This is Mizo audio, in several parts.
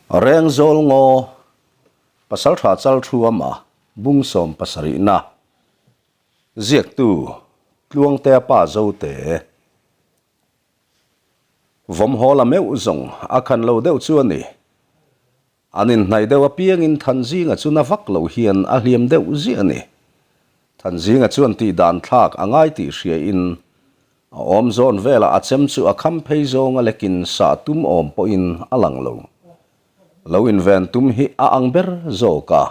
Rengzawl ngaw, Pasaltha Chalthuama bung 70na, Ziaktu, Tluangtea pa Zote. Vawmhawl a meuh zawng a khan lo deuh chu a ni. An inhnaih deuh apiangin Thanzinga chu na vak lo hian a hliam deuh ziah a ni. Thanzinga chuan tih dan thlak a ngai tih hriain a awm zawn velah a chem chu a kham phei zawng a lekin sah tum awm pawhin a lang lo. Lo inven tum hi a ang ber zawk a.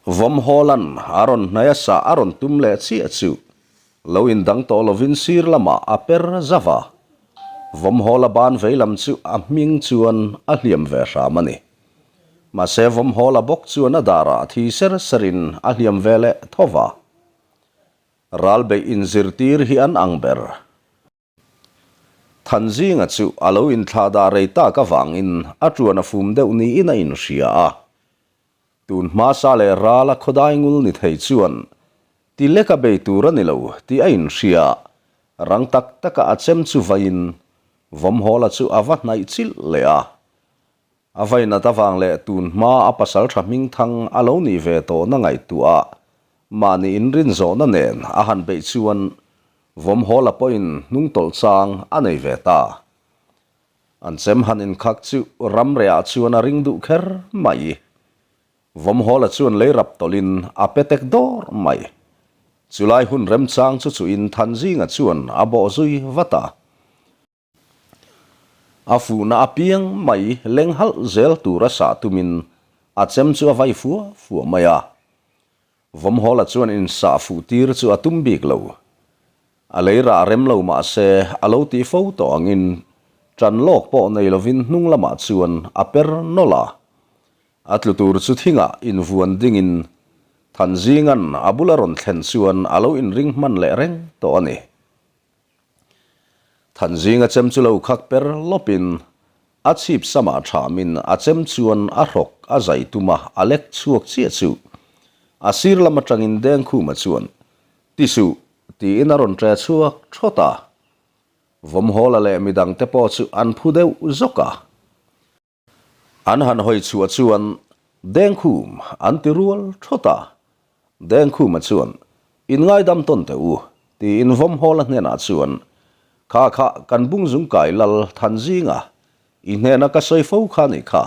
Vawmhawlan a rawn hnaih a sah a rawn tum leh chiah chu lo indang tawh lovin sir lamah a per zauh a. Vawmhawla ban veilam chu a hming chuan a hliam ve hram a ni. Mahse Vawmhawla bawk chuan a darah thi ser serin a hliam ve leh tho va. Ral beih inzirtir hi an ang ber. Thanzinga chu a lo inthlahdah rei tak avangin a tuan a fum deuh niin a inhria a. Tun hmasa leh rala khawdai ngul ni thei chuan ti leka bei tur a ni lo tih a inhria. Rang tak taka a chem chu vaiin Vawmhawla chu a va hnaih chilh leh a. A vainat avang leh tun hma a pasal tha hmingthang a lo nih ve tawhna ngaihtuah mahni inrin zawhna nen a han beih chuan Vawmhawla pawhin hnungtawlh chang a nei ve ta. An chem han inkhak chu ramrehah chuan a ring duh kher mai. Vawmhawla chuan lei rap tawlhin a pe tek dawr mai. Chulai hun remchang chu chuin Thanzinga chuan a bawh zui vat a. A fuhna apiang mai leng halh zel tura sah tumin a chem chu a vai fua fua mai a. Vawmhawla chuan insah fuh tir chu a tum bik lo. A lei rah rem lo mah se a lo tih fo tawh angin ṭan lawk pawh nei lovin hnung lamah chuan a per nawlh a. A tlu tur chu thingah invuan dingin Thanzinga'n a bula rawn thlen chuan a lo inring hman leh reng tawh a ni. Thanzinga chem chu lo khak per lawpin a chhip samah thamin a chem chuan a hrawk a zai tum a, a lek chhuak chiah chu a sir lam atangin Dengkhuma chuan Ti suh tiin a rawn ṭe chhuak thawt a. Vawmhawla leh midangte pawh chu an phu deuh zawk a. An han hawi chhuah chuan Dengkhum an ti rual thawt a. Dengkhuma chuan, In ngaidam tawn teh u, tiin Vawmhawla hnenah chuan, Kha kha kan bungzung kai lal Thanzinga, i hnena ka sawi fo kha nih kha,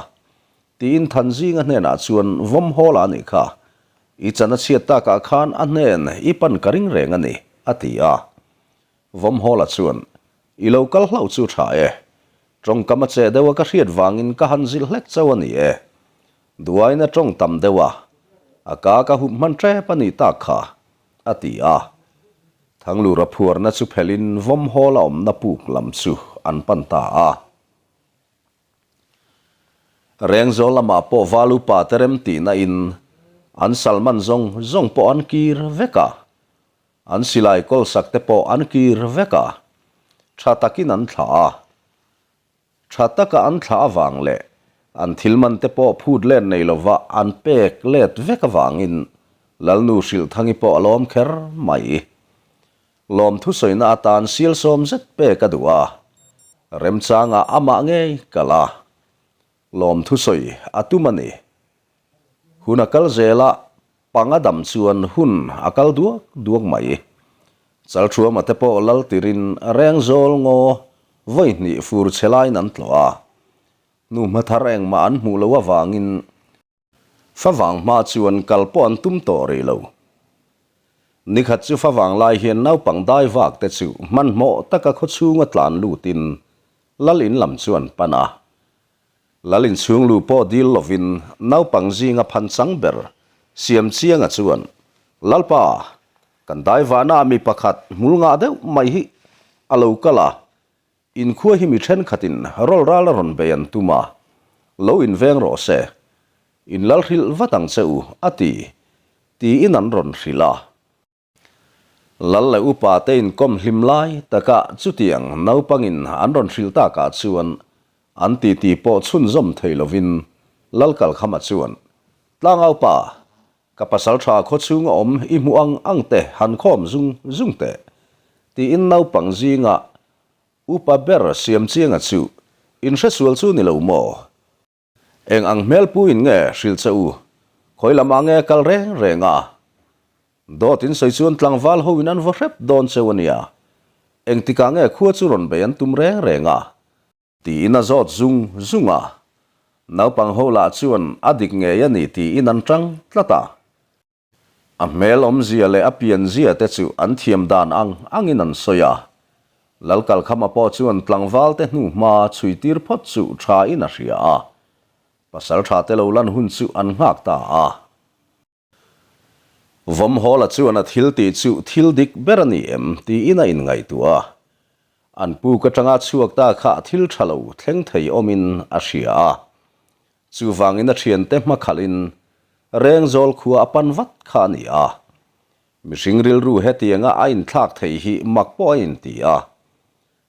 tiin Thanzinga hnenah chuan Vawmhawla nih kha, i chan a chhiat takah khan a hnen i pan ka ring reng a ni, a ti a. Vawmhawla chuan, I lo kal hlauh chu tha e. Tawngkam a che deuh a ka hriat vangin ka han zilh hlek chauh a ni e. Duaina tawng tam deuh a, a ka ka hup hman tep a nih tak kha, a ti a. Thanglura phuarna chu phelhin Vawmhawla awmna puk lam chu an pan ta a. Rengzawl lamah pawh val upa te rem tihna in an salman zawng zawng pawh an kir vek a. An silai kawlsak te pawh an kir vek a, tha takin an thlah a. Tha taka an thlah avang leh an thil man te pawh phut let nei lova an pek let vek avangin Lalnu Hrilhthangi pawh a lawm kher mai. Lawm thusawina atan sial sawm zet pek a duh a, remchangah amah ngei kal a, lawm thusawi a tum a ni. Hun a kal zel a, Panga dam chuan hun a kal duak duak mai. Chalthuama te pawh lal tirin Rengzawl ngaw vawi hnih fur chhe laiin an tlawh a. Hnuhma thar engmah an hmuh loh avangin favang hma chuan kal pawh an tum tawh rih lo. Nikhat chu favang lai hian naupang dai vak te chu hmanhmawh taka khawchhunga tlan lutin lal in lam chu an pan a. Lal inchhung lu pawh dil lovin naupang zinga phan chang ber Siamchianga chuan, Lalpa, kan daivahna mi pakhat hmul ngah deuh mai hi a lo kal a, inkhua hi mi thenkhatin rawl ral a rawn bei an tum a, lo inveng rawh se, in lal hrilh vat ang che u, a ti, tiin an rawn hrilh a. Lal leh upa te inkawm hlim lai taka chutiang naupangin an rawn hrilh takah chuan an titi pawh chhunzawm thei lovin Lal Kalkhama chuan, Tlangaupa, ka pasaltha khawchhunga awm i hmuh ang ang te han khawm zung zung teh, tiin naupang zinga upa ber Siamchianga chu, Inhresual chu ni lo maw? Eng ang hmel pu in nge hrilh che u? Khawi lamah nge kal reng reng a? Dawt in sawi chuan tlangval ho in an vaw hrep dawn cheu a nia. Engtikah nge khua chu rawn bei an tum reng reng a? Tiin a zawt zung zung a. Naupang ho lah chuan a dik ngei a ni tiin an tang tlat a. A hmel awmzia leh a pianzia te chu an thiam dan ang angin an sawi a. Lalkalkhama pawh chuan tlangval te hnu hma chhui tir phawt chu tha in a hria a. Pasal tha te lo lan hun chu an nghak ta a. Vawmhawla chuan a thil tih chu thil dik ber a ni em tiin a inngaihtuah a. An puk atanga chhuak ta kha thil tha lo thleng thei awmin a hria a. Chuvangin a thiante hmakhalhin Rengzawl khua a pan vat kha a ni a. Mihring rilru hetianga a inthlak thei hi mak pawh a inti a.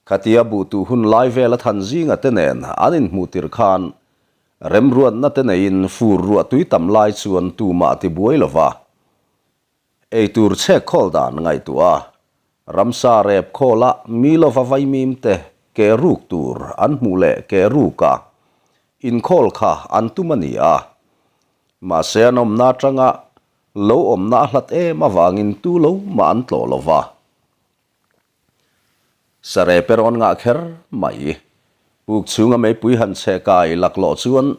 Khatia buhtu hun lai vel a than zinga te nen an inhmuh tirh khan remruatna te neiin fur ruah tui tam lai chuan tumah a tibuai lo va. Eitur chhek khawl dan ngaihtuah a, ramsa rep khawla mi lova vaimim te ke ruk tur an hmuh leh ke ruk a inkhawl kha an tum a ni a. Mahse an awmna atanga lo awmna a hlat em avangin tu lo mah an tlawh lo va. Sare pe rawn ngah kher mai. Puk chhunga meipui han chhe kai laklawh chuan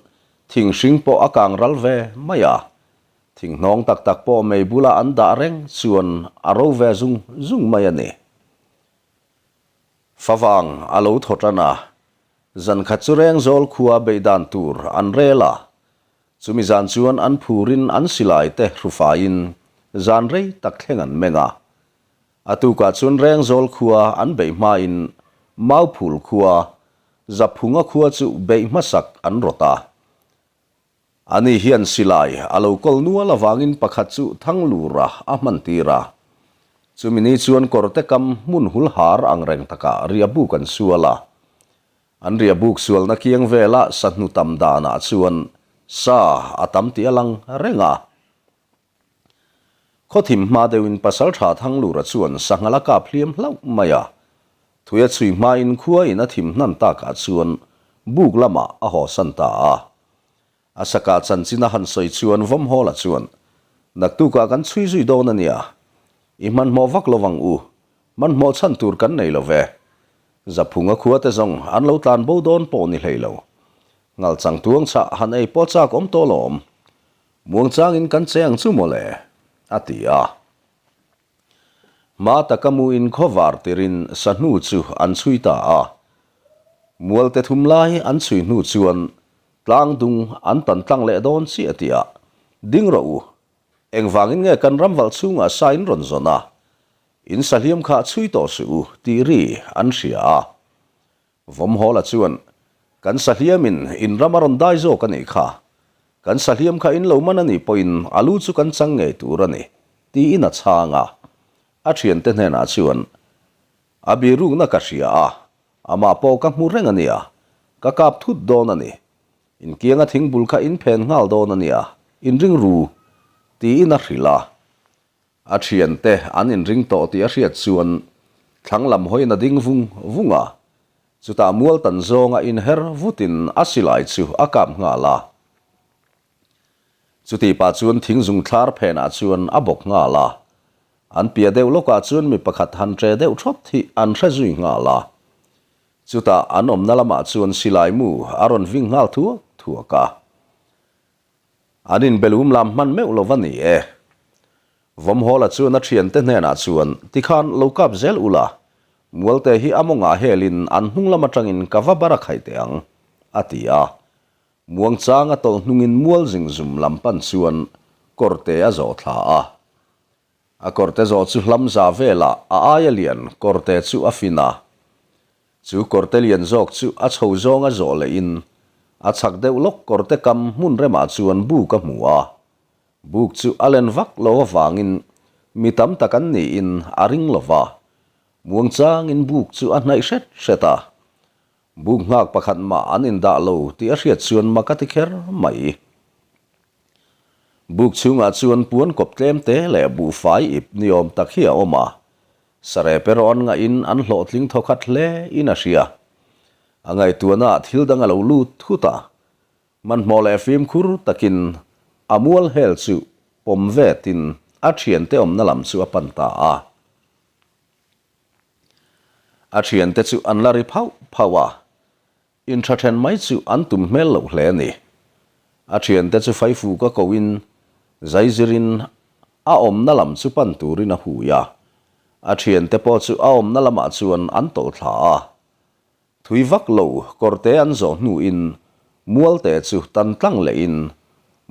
thing hring pawh a kang ral ve mai a. Thing hnawng tak tak pawh mei bula an dah reng chuan a ro ve zung zung mai a ni. Favang a lo thaw tan a, zan khat chu Rengzawl khua beih dan tur an rel a. Chumi zan chuan an phurin an silai te hrufaiin zan rei tak thleng an meng a. A tukah chuan Rengzawl khua an beih hmain Mauphul khua, Zaphunga khua chu beih hmasak an rawt a. Ani hian silai a lo kawl nual avangin pakhat chu Thanglura a hman tir a. Chumi ni chuan kawrte kam hmun hul har ang reng takah riahbuk an sual a. An riahbuk sualna kiang vela sahnu tam danah chuan sa a tam tih a lang reng a. Khawthim hma deuhin Pasaltha Thanglura chuan sangha la kap hliam hlauh mai a. Thui a chhui hmain khua in a thim hnan takah chuan buk lamah a hawsan ta a. A sakah chanchin a han sawi chuan Vawmhawla chuan, Naktukah kan chhui zui dawn a nia. I hmanhmawh vak lo ang u. Hmanhmawh chhan tur kan nei lo ve. Zaphunga khua te zawng an lo tlan bo dawn pawh ni hlei lo. Ngalchang tuang chah han ei pawh chak awm tawh lawm. Muangchangin kan che ang chu mawle, a ti a. Hma taka muin khawvar tirin sahnu chu an chhui ta a. Mualte thum lai an chhui hnu chuan tlang dung an tan tlang leh dawn chiah tih ah, Ding rawh u, engvangin nge kan ram valh chhungah sa in rawn zawn a, in sahliam kha chhui tawh suh u tih ri an hria a. Vawmhawla chuan, Kan sahliamin in ram a rawn dai zawk a nih kha. Kan sahliam kha in lo man a nih pawhin a lu chu kan chang ngei tur a ni, tiin a chhang a. A thiante hnenah chuan, A birukna ka hria a, amah pawh ka hmu reng a nia, ka kap thut dawn a ni. Inkianga thingbul kha in phen nghal dawn a nia, in ring ru, tiin a hrilh a. A thiante an inring tawh tih a hriat chuan thlang lam hawiin a ding vung vung a, chutah mual tan zawnga inher vutin a silai chu a kap nghal a. Chutih pah chuan thing zung thlar phenah chuan a bawk nghal a, an piah deuh lawkah chuan mi pakhat han ṭe deuh ṭhawt hi an hre zui nghal a. Chutah an awmna lamah chuan silai mu a rawn ving nghal thuak thuak a. An inbelum lam hman meuh lo va ni e. Vawmhawla chuan a thiante hnenah chuan, Tikhan lo kap zel ula, Mualte hi a mawngah helin an hnung lam atangin ka va bar a khaih teh ang, a ti a. Muangchang a tawlh hnungin mual zingzum lam pan chuan kawrte a zawh thla a. A kawrte zawh chu hlam za velah a aia lian kawrte chu a fin a. Chu kawrte lian zawk chu a chho zawnga zawh lehin a chhak deuh lawk kawrte kam hmun remah chuan buk a hmu a. Buk chu a len vak lo avangin mi tam tak an niin a ring lo va. Muangchangin buk chu a hnaih hret hret a. Buk nghak pakhat mah an indah lo tih a hriat chuan mak a ti kher mai. Buk chhungah chuan puan kawp tlem te leh buhfai ip ni awm tak hi a awm a, sarep erawh an ngahin an hlawhtling thawkhat hle in a hria. A ngaihtuahnaah thil dang a lo lut thut a. Hmanhmawh leh fimkhur takin a mual hel chu pawm vetin a thiante awmna lam chu a pan ta a. A thiante chu an la ri phauh phauh a, Inṭha ṭhen mai chu an tum hmel loh hle a ni. A ṭhiante chu Faifu ka koin zaizirin a awmna lam chu pan turin a hui a. A ṭhiante pawh chu a awmna lamah chuan an tawlh thla a. Thui vak lo kawrte an zawh hnuin mualte chu tan tlang lehin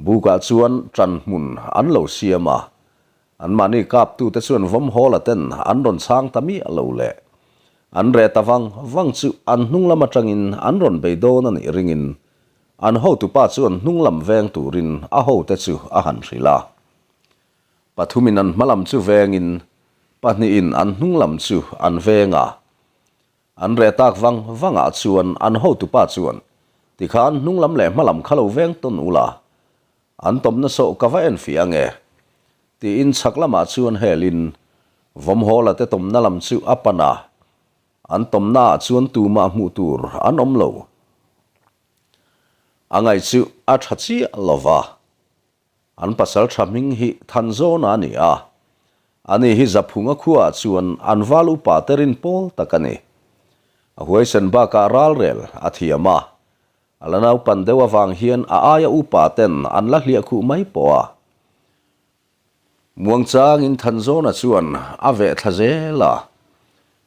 bukah chuan ṭan hmun an lo siam a. Anmahni kaptute chuan Vawmhawla ten an rawn chhang ta miah lo le. An reh ta vang vang chu an hnung lam atangin an rawn bei dawn a nih ringin an hotupa chuan hnung lam veng turin a hote chu a han hrilh a. Pathumin an hma lam chu vengin pahnihin an hnung lam chu an veng a. An reh tak vang vangah chuan an hotupa chuan tikhan hnung lam leh hma lam kha lo veng tawn ula An tawmna sawh ka va en fih ange, tiin chhak lamah chuan helin Vawmhawla te tawmna lam chu a pan a, an tawmnaah chuan tumah hmuh tur an awm lo. A ngaih chu a tha chiah lo va, an pasal tha hming hi Thanzawna a ni a, ani hi Zaphunga khuaah chuan an val upa te rin pawl tak a ni. A huaisen bakah ralrel a thiam a, A la naupan deuh avang hian a aia upa ten an la hliah khuh mai pawh a. Muangchangin Thanzawna chuan a veh thla zel a.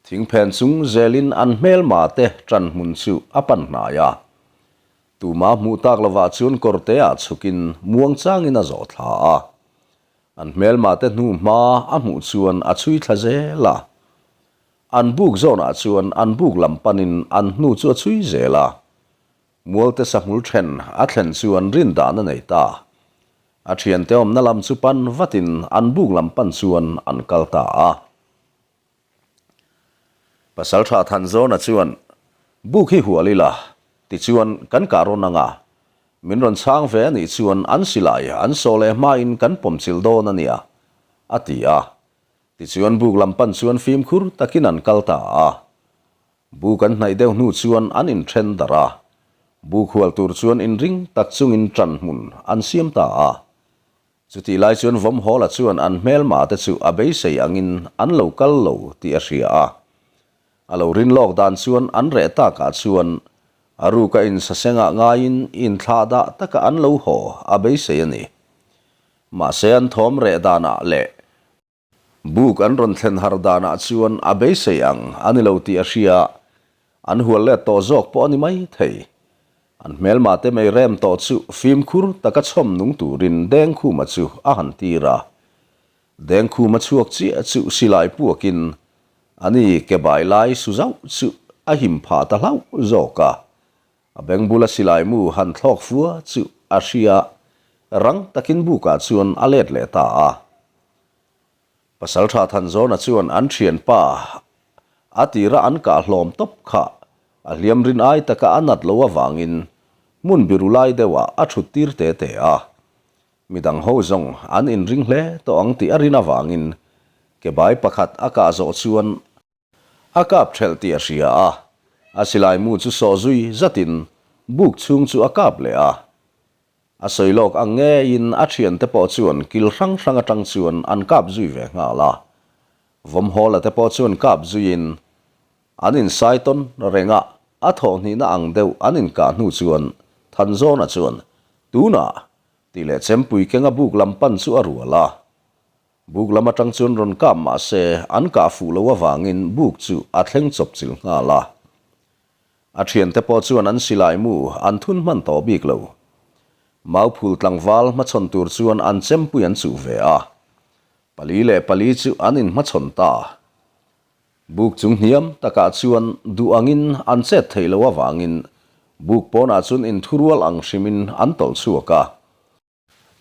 Thingphen chung zelin an hmelma te ṭan hmun chu a pan hnai a. Tuma hmuh tak lovah chuan kawrteah chhukin muangchangin a zawh thla a. An hmelma te hnu hma a hmuh chuan a chhui thla zel a. An buk zawnah chuan an buk lam panin an hnu chu a chhui zel a. Mualte sahmul then a thlen chuan rin dan a nei ta. A thiante awmna lam chu pan vatin an buk lam pan chuan an kal ta a. Pasaltha Thanzawna chuan, Buk hi hual ila, tichuan kan kah rawn ang a. Min rawn chhang ve a nih chuan an silai an sawh leh hmain kan pawmchilh dawn a nia, a ti a. Tichuan buk lam pan chuan fimkhur takin an kal ta a. Buk an hnaih deuh hnu chuan an inthen darh a. Buk hual tur chuan inring tak chungin ṭan hmun an siam ta a. Chutih lai chuan Vawmhawla chuan an hmelma te chu a beisei angin an lo kal lo tih a hria a. A lo rin lawk dan chuan an reh takah chuan a ruka insasengah ngaiin inthlahdah taka an lo haw a beisei a ni. Mahse an thawm reh danah leh Buk an rawn thlen har danah chuan a beisei ang a ni lo tih a hria. An hual let tawh zawk pawh a ni mai thei. An hmelma te mei rem tawh chu fimkhur taka chhawm nung turin Dengkhuma chu a han tir a. Dengkhuma chhuak chiah chu silai puakin a ni ke bai lai su zauh chu a him phah ta hlauh zawk a. A beng bula silai mu han thlawk fua chu a hria. Rang takin bukah chuan a let leh ta a. Pasaltha Thanzawna chuan an thianpa a tira an kah hlawm tawp kha a hliam rin ai taka a nat loh avangin hmun biru lai deuhah a thut tir te te a. Midang ho zawng an inring hle tawh ang tih a rin avangin kebai pakhat a kah zawh chuan a kap thelh tih a hria a, a silai mu chu sawh zui zatin buk chhung chu a kap leh a. A sawi lawk ang ngeiin a thiante pawh chuan kil hrang hrang atang chuan an kap zui ve nghal a. Vawmhawla te pawh chuan kap zuiin an insai tawn reng a, a thawhhnihna ang deuh an inkah hnu chuan Thanzawna chuan, Tunah! tih leh chempui kenga buk lam pan chu a rual a. Buk lam atang chuan rawn kap mah se an kah fuh loh avangin buk chu a thleng chawp chilh nghal a. A thiante pawh chuan an silai mu an thun hman tawh bik lo. Mauphul tlangval hmachhawn tur chuan an chempui an chuh ve a. Pali leh pali chu an inhmachhawn ta. Buk chung hniam takah chuan duh angin an chet theih loh avangin buk pawnah chuan inthurual ang hrimin an tawlh chhuak a.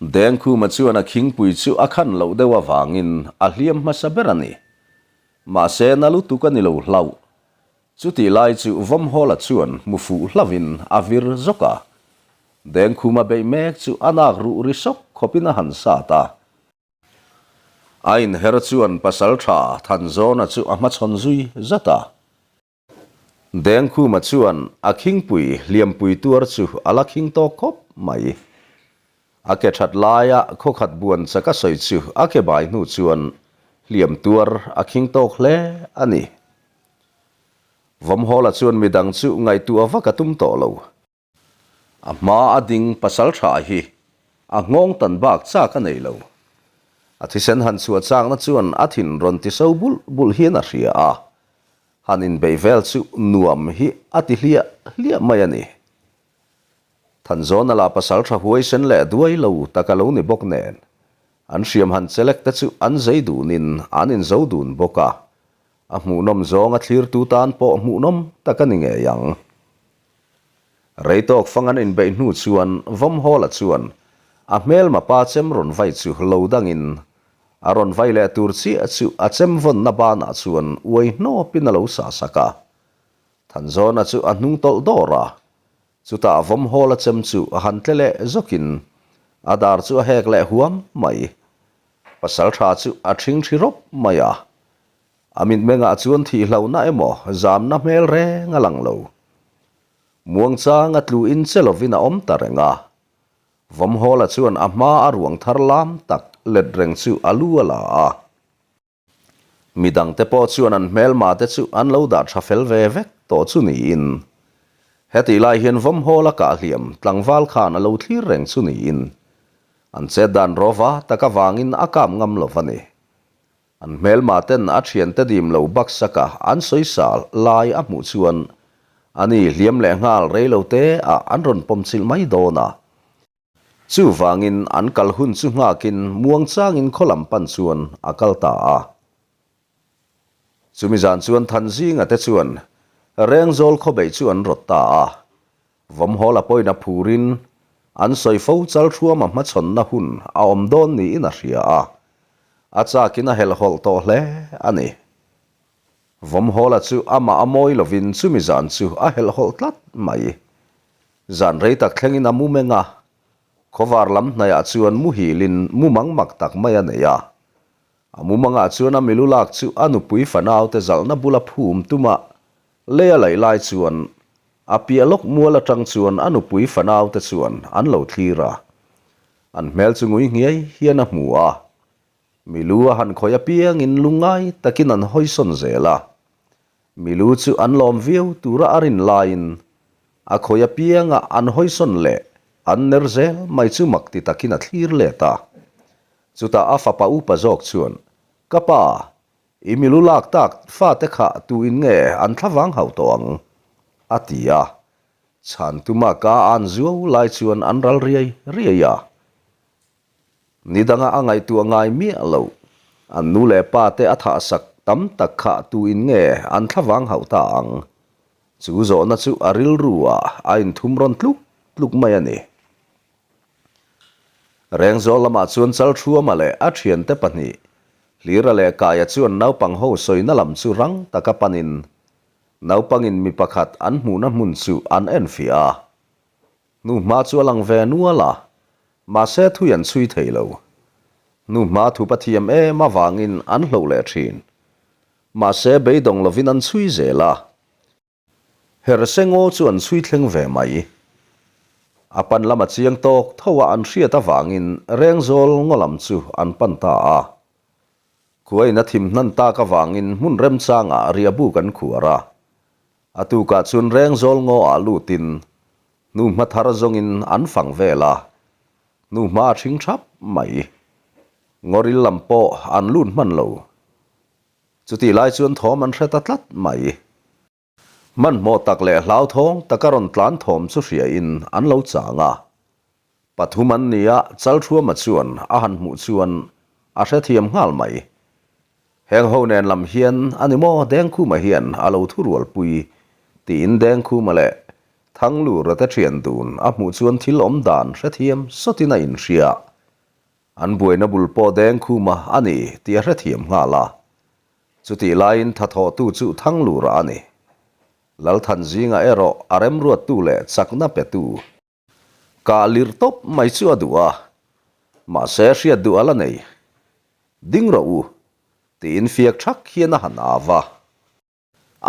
Dengkhuma chuan a khingpui chu a khan loh deuh avangin a hliam hmasa ber a ni. Mahse na lutuk a ni lo hlauh. Chutih lai chu Vawmhawla chuan hmu fuh hlauhin a vir zawk a. Dengkhuma beih mek chu a nak ruh ri sawk khawpin a han sat a. A inher chuan pasaltha Thanzawna chu a hmachhawn zui zat a. Dengkhuma chuan a khingpui hliampui tuar chu a la khing tawk khawp mai. A ke that laia khaw khat buan chak a sawi chu a ke bai hnu chuan hliam tuar a khing tawk hle a ni. Vawmhawla chuan midang chu ngaihtuah vak a tum tawh lo. A hma a ding pasal tha hi a nghawng tan bak chak a nei lo. A thisen han chhuah chakna chuan a thin rawn ti so bulh bulh hian a hria a, han inbeih vel chu nuam hi a ti hliah hliah mai a ni. Thanzawna lah pasal tha huaisen leh duai lo tak a lo ni bawk nen, an hriam han chelek te chu an zei dunin an inzo dun bawk a, a hmuhnawm zawng a thlirtu tan pawh hmuhnawm tak a ni ngei ang. Rei tawk fang an inbeih hnu chuan Vawmhawla chuan a hmelma pa chem rawn vai chu lo dangin a rawn vai leh tur chiah chu a chem vawnna banah chuan uai hnawpin a lo sah sak a. Thanzawna chu a hnung tawlh dawr a, chutah Vawmhawla chem chu a han tle leh zawkin a dar chu a hek leh huam mai. Pasaltha chu a ṭhingṭhi rawp mai a, A mitmengah chuan thihlohna emaw zamna hmel reng a lang lo. Muangchang a tlu in che lovin a awm ta reng a. Vawmhawla chuan a hma a ruang thar lam tak let reng chu a lu a la a. Midangte pawh chuan an hmelma te chu an lo dah tha fel ve vek tawh chu niin. Hetih lai hian Vawmhawla kah hliam tlangval khan a lo thlir reng chu niin. An chet dan rawva tak avangin a kap ngam lo va ni. An hmelma ten a thiante dim lo baksaka an sawisa lai a hmuh chuan a ni hliam leh nghal rei lo te ah an rawn pawm chilh mai dawn a. Chuvangin an kal hun chu nghakin muangchangin khaw lam pan chuan a kal ta a. Chumi zan chuan Thanzinga te chuan Rengzawl khawbeih chu an rawt ta a. Vawmhawla pawhin a phurin an sawi fo Chalthuama hmachhawnna hun a awm dawn niin a hria a, a chakin a helhhawlh tawh hle a ni. Vawmhawla chu amah a mawi lovin chumi zan chu a helhhawlh tlat mai. Zan rei tak thlengin a mu meng a, khawvar lam hnaihah chuan muhilin mumang mak tak mai a nei a. A mumangah chuan a milu lak chu a nupui fanaute zalhna bula phum tuma lei a laih lai chuan A piah lawk mual atang chuan a nupui fanau te chuan an lo thlir a. An hmel chu ngui nghiai hian a hmu a. Milu a han khawih apiangin lungngai takin an hawisawn zel a. Milu chu an lawm viau tura a rin laiin a khawih apianga an hawisawn leh an ner zel mai chu mak ti takin a thlir let a. Chutah a fapa upa zawk chuan, Ka pa, I milu lak tak fate kha tu in nge an thlavang hauh tawh ang? a ti a. Chhan tuma ka an zuau lai chuan an ral riai riai a. Ni danga a ngaihtuah ngai miah lo. An nu leh pa te a thah sak tam tak kha tu in nge an thlavang hauh ta ang? Chu zawhna chu a rilru ah a inthum rawn tluk tluk mai a ni. Rengzawl lamah chuan Chalthuama leh a thiante pahnih, Hlira leh Kaia chuan naupang ho sawina lam chu rang taka panin naupangin mi pakhat an hmuhna hmun chu an enfiah a. Hnuhma chu a lang ve nual a, mahse thui an chhui thei lo. Hnuhma thup a thiam em avangin an hloh leh thin. Mahse beidawng lovin an chhui zel a. Herse ngaw chu an chhui thleng ve mai. A pan lama chiang tawk tho a an hriat avangin Rengzawl ngaw lam chu an pan ta a. Khuain a thim hnan tak avangin hmun remchangah riahbuk an khuar a. A tukah chuan Rengzawl ngaw ah lutin hnuhma thar zawngin an fang vel a, hnuhma a ṭhing ṭhap mai. Ngawril lam pawh an lut hman lo. Chutih lai chuan thawm an hre ta tlat mai. Hmanhmawh tak leh hlauthawng taka rawn tlan thawm chu hriain an lo chang a. Pathum an ni a, Chalthuama chuan a han hmuh chuan a hrethiam nghal mai. Heng ho nen lam hian a ni maw Dengkhuma hian a lo thurualpui tiin Dengkhuma leh Thanglura te thian dun a hmuh chuan thil awm dan hrethiam sawtin a inhria. An buaina bul pawh Dengkhuma a ni tih a hrethiam nghal a. Chutih laiin thathawhtu chu Thanglura a ni. Lalthanzinga erawh a remruattu leh chakna petu. Kah lirh tawp mai chu a duh a, mahse hriat duh a la nei. Ding rawh u, tiin fiak thak hian a han au va.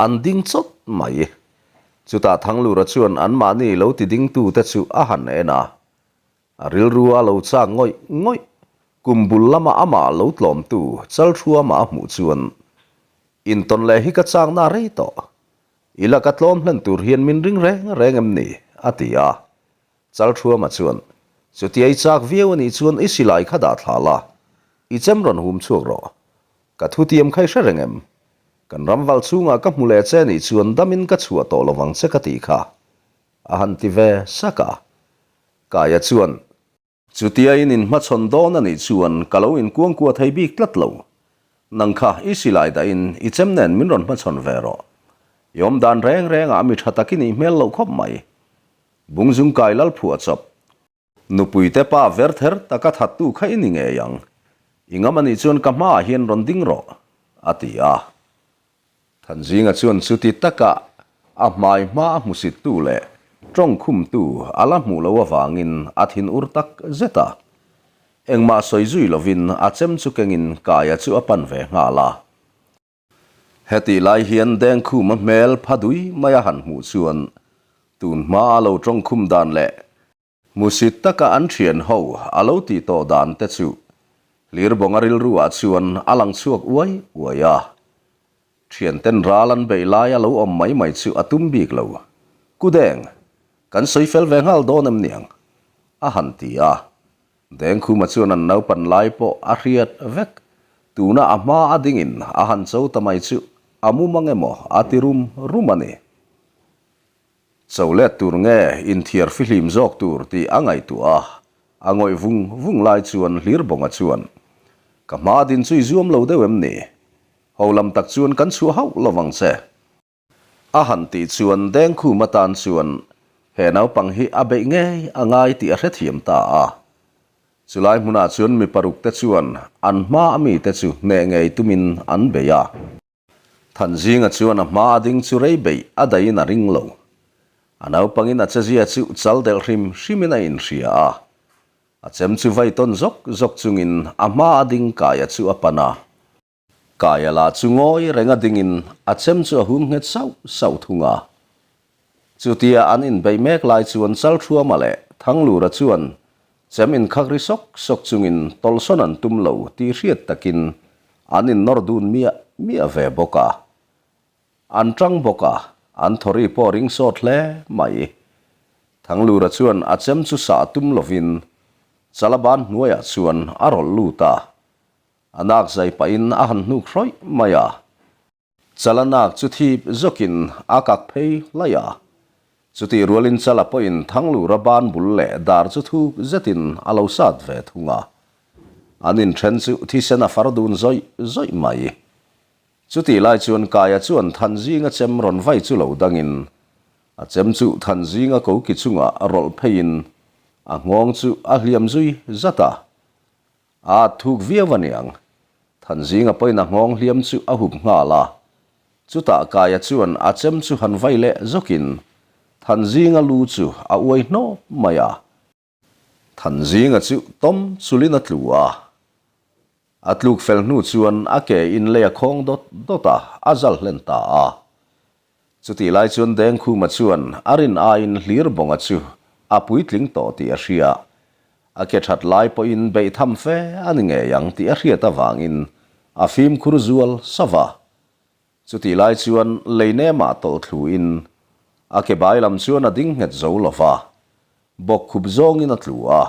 An ding chawt mai. Chutah Thanglura chuan anmahni lo ti dingtute chu a han en a. A rilru a lo chak ngawih ngawih, kum bul lama amah lo tlawmtu Chalthuama a hmuh chuan, Intawn leh hi ka chakna a rei tawh. I laka tlawm hlen tur hian min ring reng reng em ni? a ti a. Chalthuama chuan, Chutia i chak viau a nih chuan i silai kha dah thla la, i chem rawn hum chhuak rawh. Ka thutiam kha i hre reng em? Kan ramval chhungah ka hmu leh che nih chuan damin ka chhuah tawh lovang che ka tih kha. A han ti ve sak a. Kaia chuan, Chutia in inhmachhawn dawn a nih chuan ka lo inkuangkua thei bik tlat lo. Nang kha i silai dahin i chem nen min rawn hmachhawn ve rawh. I awm dan reng rengah mi tha tak i nih hmel loh khawp mai. Bungzung kai lal phuah chawp. Nupuite pa ver ther taka thattu kha i ni ngei ang. I ngam a nih chuan ka hmaah hian rawn ding rawh, a ti a. Thanzinga chuan chuti taka a hmai hma a hmusittu leh tawngkhumtu a la hmuh loh avangin a thin ur tak zet a. Engmah sawi zui lovin a chem chu kengin Kaia chu a pan ve nghal a. Hetih lai hian Dengkhuma hmel pha dui mai a han hmuh chuan tun hma a lo tawngkhum dan leh Hmusit taka an thian ho a lo tih tawh dan te chu Hlirbawnga rilru ah chuan a lang chhuak uai uai a. Thianten ral an beih lai a lo awm mai mai chu a tum bik lo. Kudeng, kan sawi fel ve nghal dawn em niang? a han ti a. Dengkhuma chuan an naupan lai pawh a hriat vek. Tuna a hma a dingin a han cho ta mai chu a mumang emaw a ti rum rum a ni. Cho let tur nge inthiar fihlim zawk tur tih a ngaihtuah a, a ngawih vung vung lai chuan Hlirbawnga chuan, Ka hma din chu i zuam lo deuh em ni? Ho lam tak chuan kan chhuah hauh lo vang che. A han tih chuan Dengkhum atan chuan he naupang hi a beih ngei a ngai tih a hrethiam ta a. Chulai hmunah chuan mi paruk te chuan an hma a mite chu hneh ngei tumin an bei a. Thanzinga chuan a hma a ding chu rei beih a daihin a ring lo. A naupangin a chezia chu chal delh hrim hrimin a inhria a. A chem chu vai tawn zawk zawk chungin a hma a ding Kaia chu a pan a. Kaia lah chu ngawi reng a dingin a chem chu a hum nghet sauh sauh thung a. Chutia an inbeih mek lai chuan Chalthuama leh Thanglura chuan chem inkhak ri sawk sawk chungin tawlhsawn an tum lo tih hriat takin an innawr dun miah miah ve bawk a. An tang bawk a, an thawri pawh ring sawt hle mai. Thanglura chuan a chem chu sah tum lovin Chalaban hnuaiah chuan a rawlh lut a. A nak zai pahin a han hnuk hrawih mai a. Chalanak chu thip zawkin a kak phei hlaih a. Chutih rualin Chala pawhin Thanglura ban bul leh dar chu thuk zetin a lo sat ve thung a. An inthen chu thisen a far dun zawih zawih mai. Chutih lai chuan Kaia chuan Thanzinga chem rawn vai chu lo dangin a chem chu Thanzinga koki chungah rawlh pheiin a nghawng chu a hliam zui zat a. A thuk viau a niang. Thanzinga pawhin a nghawng hliam chu a hup nghal a. Chutah Kaia chuan a chem chu han vai leh zawkin Thanzinga lu chu a uai hnawp mai a. Thanzinga chu tawm chulin a tlu a. A tluk fel hnu chuan a ke in lei a khawng dawt dawt a, a zal hlen ta a. Chutih lai chuan Dengkhuma chuan a rin aiin Hlirbawnga chu a puitling tawh tih a hria. A ke that lai pawhin beih tham fe a ni ngei ang tih a hriat avangin a fimkhur zual sava. Chutih lai chuan lei nemah tawlh thluin a ke bai lam chuan a ding nghet zo lo va, bawkkhup zawngin a tlu a.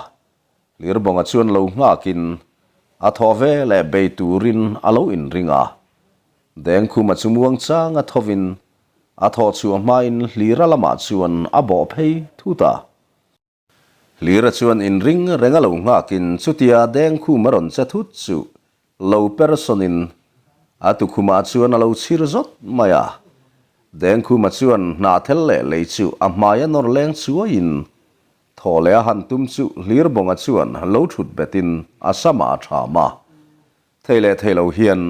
Hlirbawnga chuan lo nghakin a thaw ve leh bei turin a lo inring a. Dengkhuma chu muang changa thovin a thawh chhuah hmain Hlira lamah chuan a bawh phei thut a. Hlira chuan inring reng a lo nghakin chutia Dengkhuma rawn che thut chu lo persawnin a tukhumah chuan a lo chhir zawt mai a. Dengkhuma chuan hnahthel leh lei chu a hmai a nawr leng chuaiin thaw leh a han tum chu Hlirbawnga chuan lo thut betin a samah a tham a. Thei leh thei lo hian,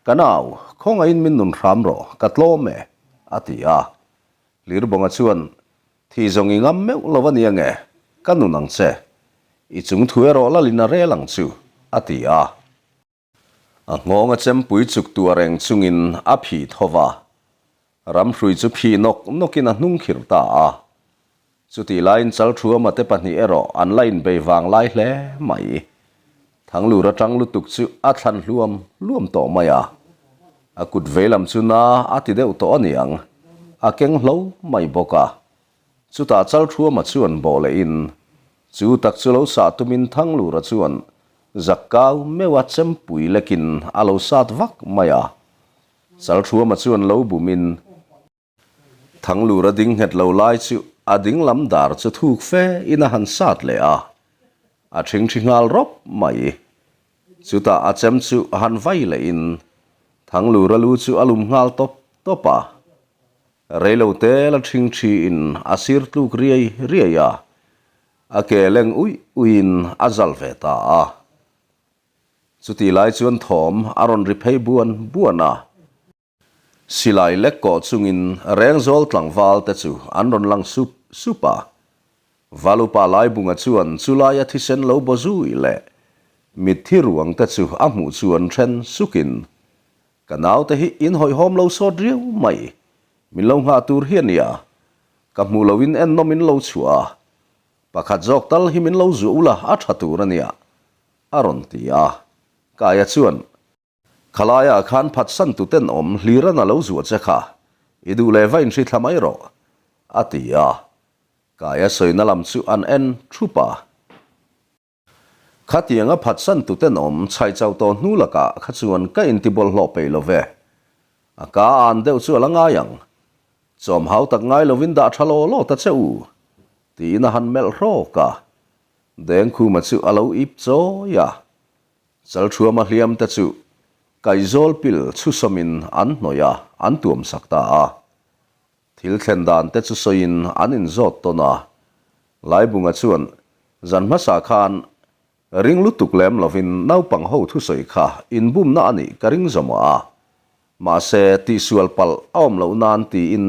Ka nau, khawngaihin min nun hram rawh, ka tlawm e, a ti a. Hlirbawnga chuan, Thi zawng i ngam meuh lo a nia nge, ka nun ang che. I chung thu erawh lalin a rel ang chu, a ti a. A nghawnga chempui chuk tuah reng chungin a phih tho va. Ramhrui chu phih nawk nawkin a hnung khirh ta a. Chutih laiin Chalthuama te pahnih erawh an la inbei vang lai hle mai. Thanglur atang lutuk chu a thlan hluam hluam tawh mai a. A kut veilam chu na a ti deuh tawh a niang, a keng hlo mai bawk a. Chutah Chalthuama chuan bawh lehin, chu tak chu lo sah tumin Thanglura chuan zak kau meuha chempui lekin a lo sat vak mai a. Chalthuama chuan lo bumin, Thanglura ding nghet lo lai chu a ding lam dar chu thuk fe in a han sat leh a, a thingthi nghal rawp mai. Chutah a chem chu han vai leh in Thanglura lu chu a lum nghal tawp tawp a. Reilo te la thingthi in a sir tluk riai riai a, a ke leng uih uih in a zal ve ta a. Chutih lai chuan thawm a rawn ri phei buan buan a. Silai lek kawh chungin Rengzawl tlangval te chu an rawn lang sup sup a. Valupa Laibunga chuan chulaia thisen lo baw zui leh mitthi ruang te chu a hmuh chuan then sukin, Ka naute hi in hawihhawm lo sawt riau mai, min lo nghah tur hi a nia, ka hmuh loin ennawm in lo chhuah a, pakhat zawk tal hi min lo zuah ula a tha tur a nia, a rawn ti a. Kaia chuan. Khalaiah khan phatsan tu tenawm hliran a lo zuah che kha, i duh leh va inhri thla mai rawh, a ti a. Kaia sawina lam chu an en thup a. Khatianga phatsan tu tenawm chhai chau tawh hnu lakah kha chuan ka inti bawlhhlawh peih lo ve. A ka an deuh chu a la ngai ang. Chawm hau tak ngai lovin dah tha law law ta che u, tiin a han melh hrawk a. Dengkhuma chu a lo ip chawi a. Chalthuama hliam te chu kaihzawl pil chhusawmin an hnawih a, an tuam sak ta a. Thil thlen dan te chu sawiin an inzawt tawn a. Laibunga chuan zan hmasa khan ring lutuk lem lovin naupang ho thusawi kha inbumna a nih ka ring zawmah a. Mahse, tihsual palh a awm loh nan tiin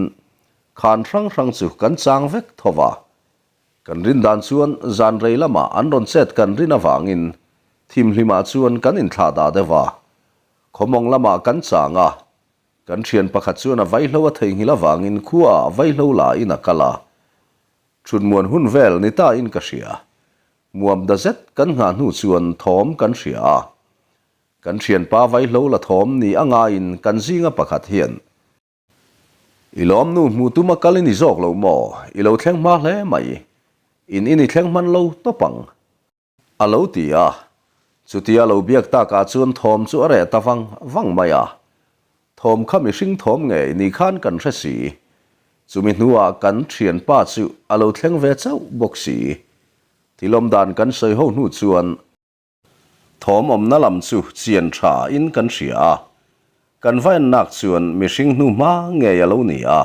khan hrang hrang chu kan chang vek tho va. Kan rin dan chuan zan rei lamah an rawn chet kan rin avangin thimhlimah chuan kan inthlah dah deuh a. Khawmawng lamah kan chang a, kan thian pakhat chuan a vaihlo a theihnghilh avangin khuaah vaihlo la in a kal a. Thutmuan hun vel ni ta in ka hria. Muam da zet kan nghah hnu chuan thawm kan hria a. Kan thianpa vaihlo la thawm ni a ngaiin kan zinga pakhat hian I lawm nu hmuh tum a kal i ni zawk lo maw? I lo thleng hma hle mai. In in i thleng hman lo tawp ang. A lo ti a. Chutia lo biak takah chuan thawm chu a reh ta vang vang mai a. Thawm kha mihring thawm ngei ni khan kan hre si. Chumi hnuah kan thianpa chu a lo thleng ve chauh bawk si. Thil awmdan kan sawi ho hnu chuan. Thawm awmna lam chu chian tha in kan hria a, kan va ennak chuan mihring hnu hma ngei a lo ni a,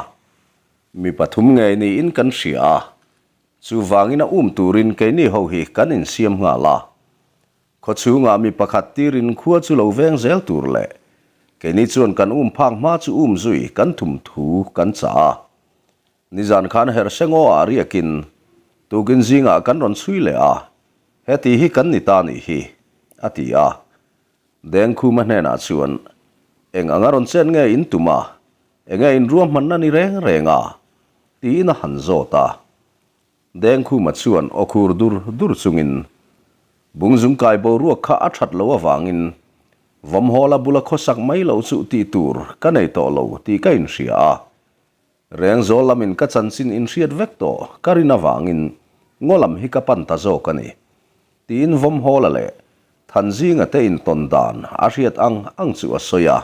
mi pathum ngei niin kan hria a, chuvangin a um turin keini ho hi kan insiam nghal a. Khawchhungah mi pakhat tirin khua chu lo veng zel tur leh keini chuan kan um phak hma chu um zui kan thum thu kan chah a. Nizan khan Herhsengaw ah riakin tukin zingah kan rawn chhui leh a, heti hi kan ni ta nih hi, a ti a. Dengkhuma hnenah chuan, Eng anga rawn chen nge in tum a, enge in ruahmanna ni reng reng a? tiin a han zawt a. Dengkhuma chuan aw khur dur dur chungin, Bungzung kai boruak kha a that loh avangin Vawmhawla bula khawsak mai loh chu tih tur ka nei tawh lo tih ka inhria a. Rengzawl lamin ka chanchin inhriat vek tawh ka rin avangin ngaw lam hi ka pan ta zawk a ni, tiin Vawmhawla leh Thanzinga te intawn dan a hriat ang ang chu a sawi a.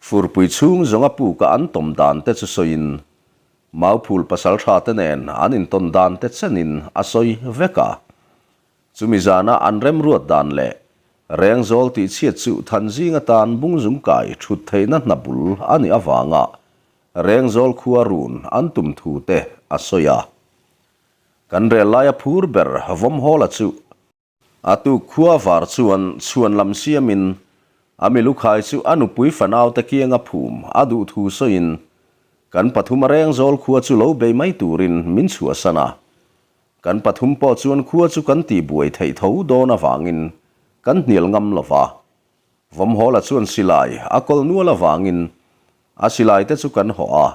Furpui chhung zawnga puka an tawm dan te chu sawiin Mauphul pasaltha te nen an intawn dan te chenin a sawi vek a. Chumi zana an remruat dan leh Rengzawl tihchhiat chu Thanzing atan Bungzung kai thut theihna hna bul a nih avanga Rengzawl khua run an tum thu te a sawi a. Kan rel laia phur ber Vawmhawla chu a tuk khua var chuan chhuan lam siamin a milukhai chu a nupui fanaute kianga phum a duh thu sawiin kan pathuma Rengzawl khua chu lo bei mai turin min chhuahsan a. Kan pathum pawh chuan khua chu kan tihbuai theih tho dawn avangin kan hnial ngam lo va. Vawmhawla chuan silai a kawl nual avangin a silai te chu kan hawh a.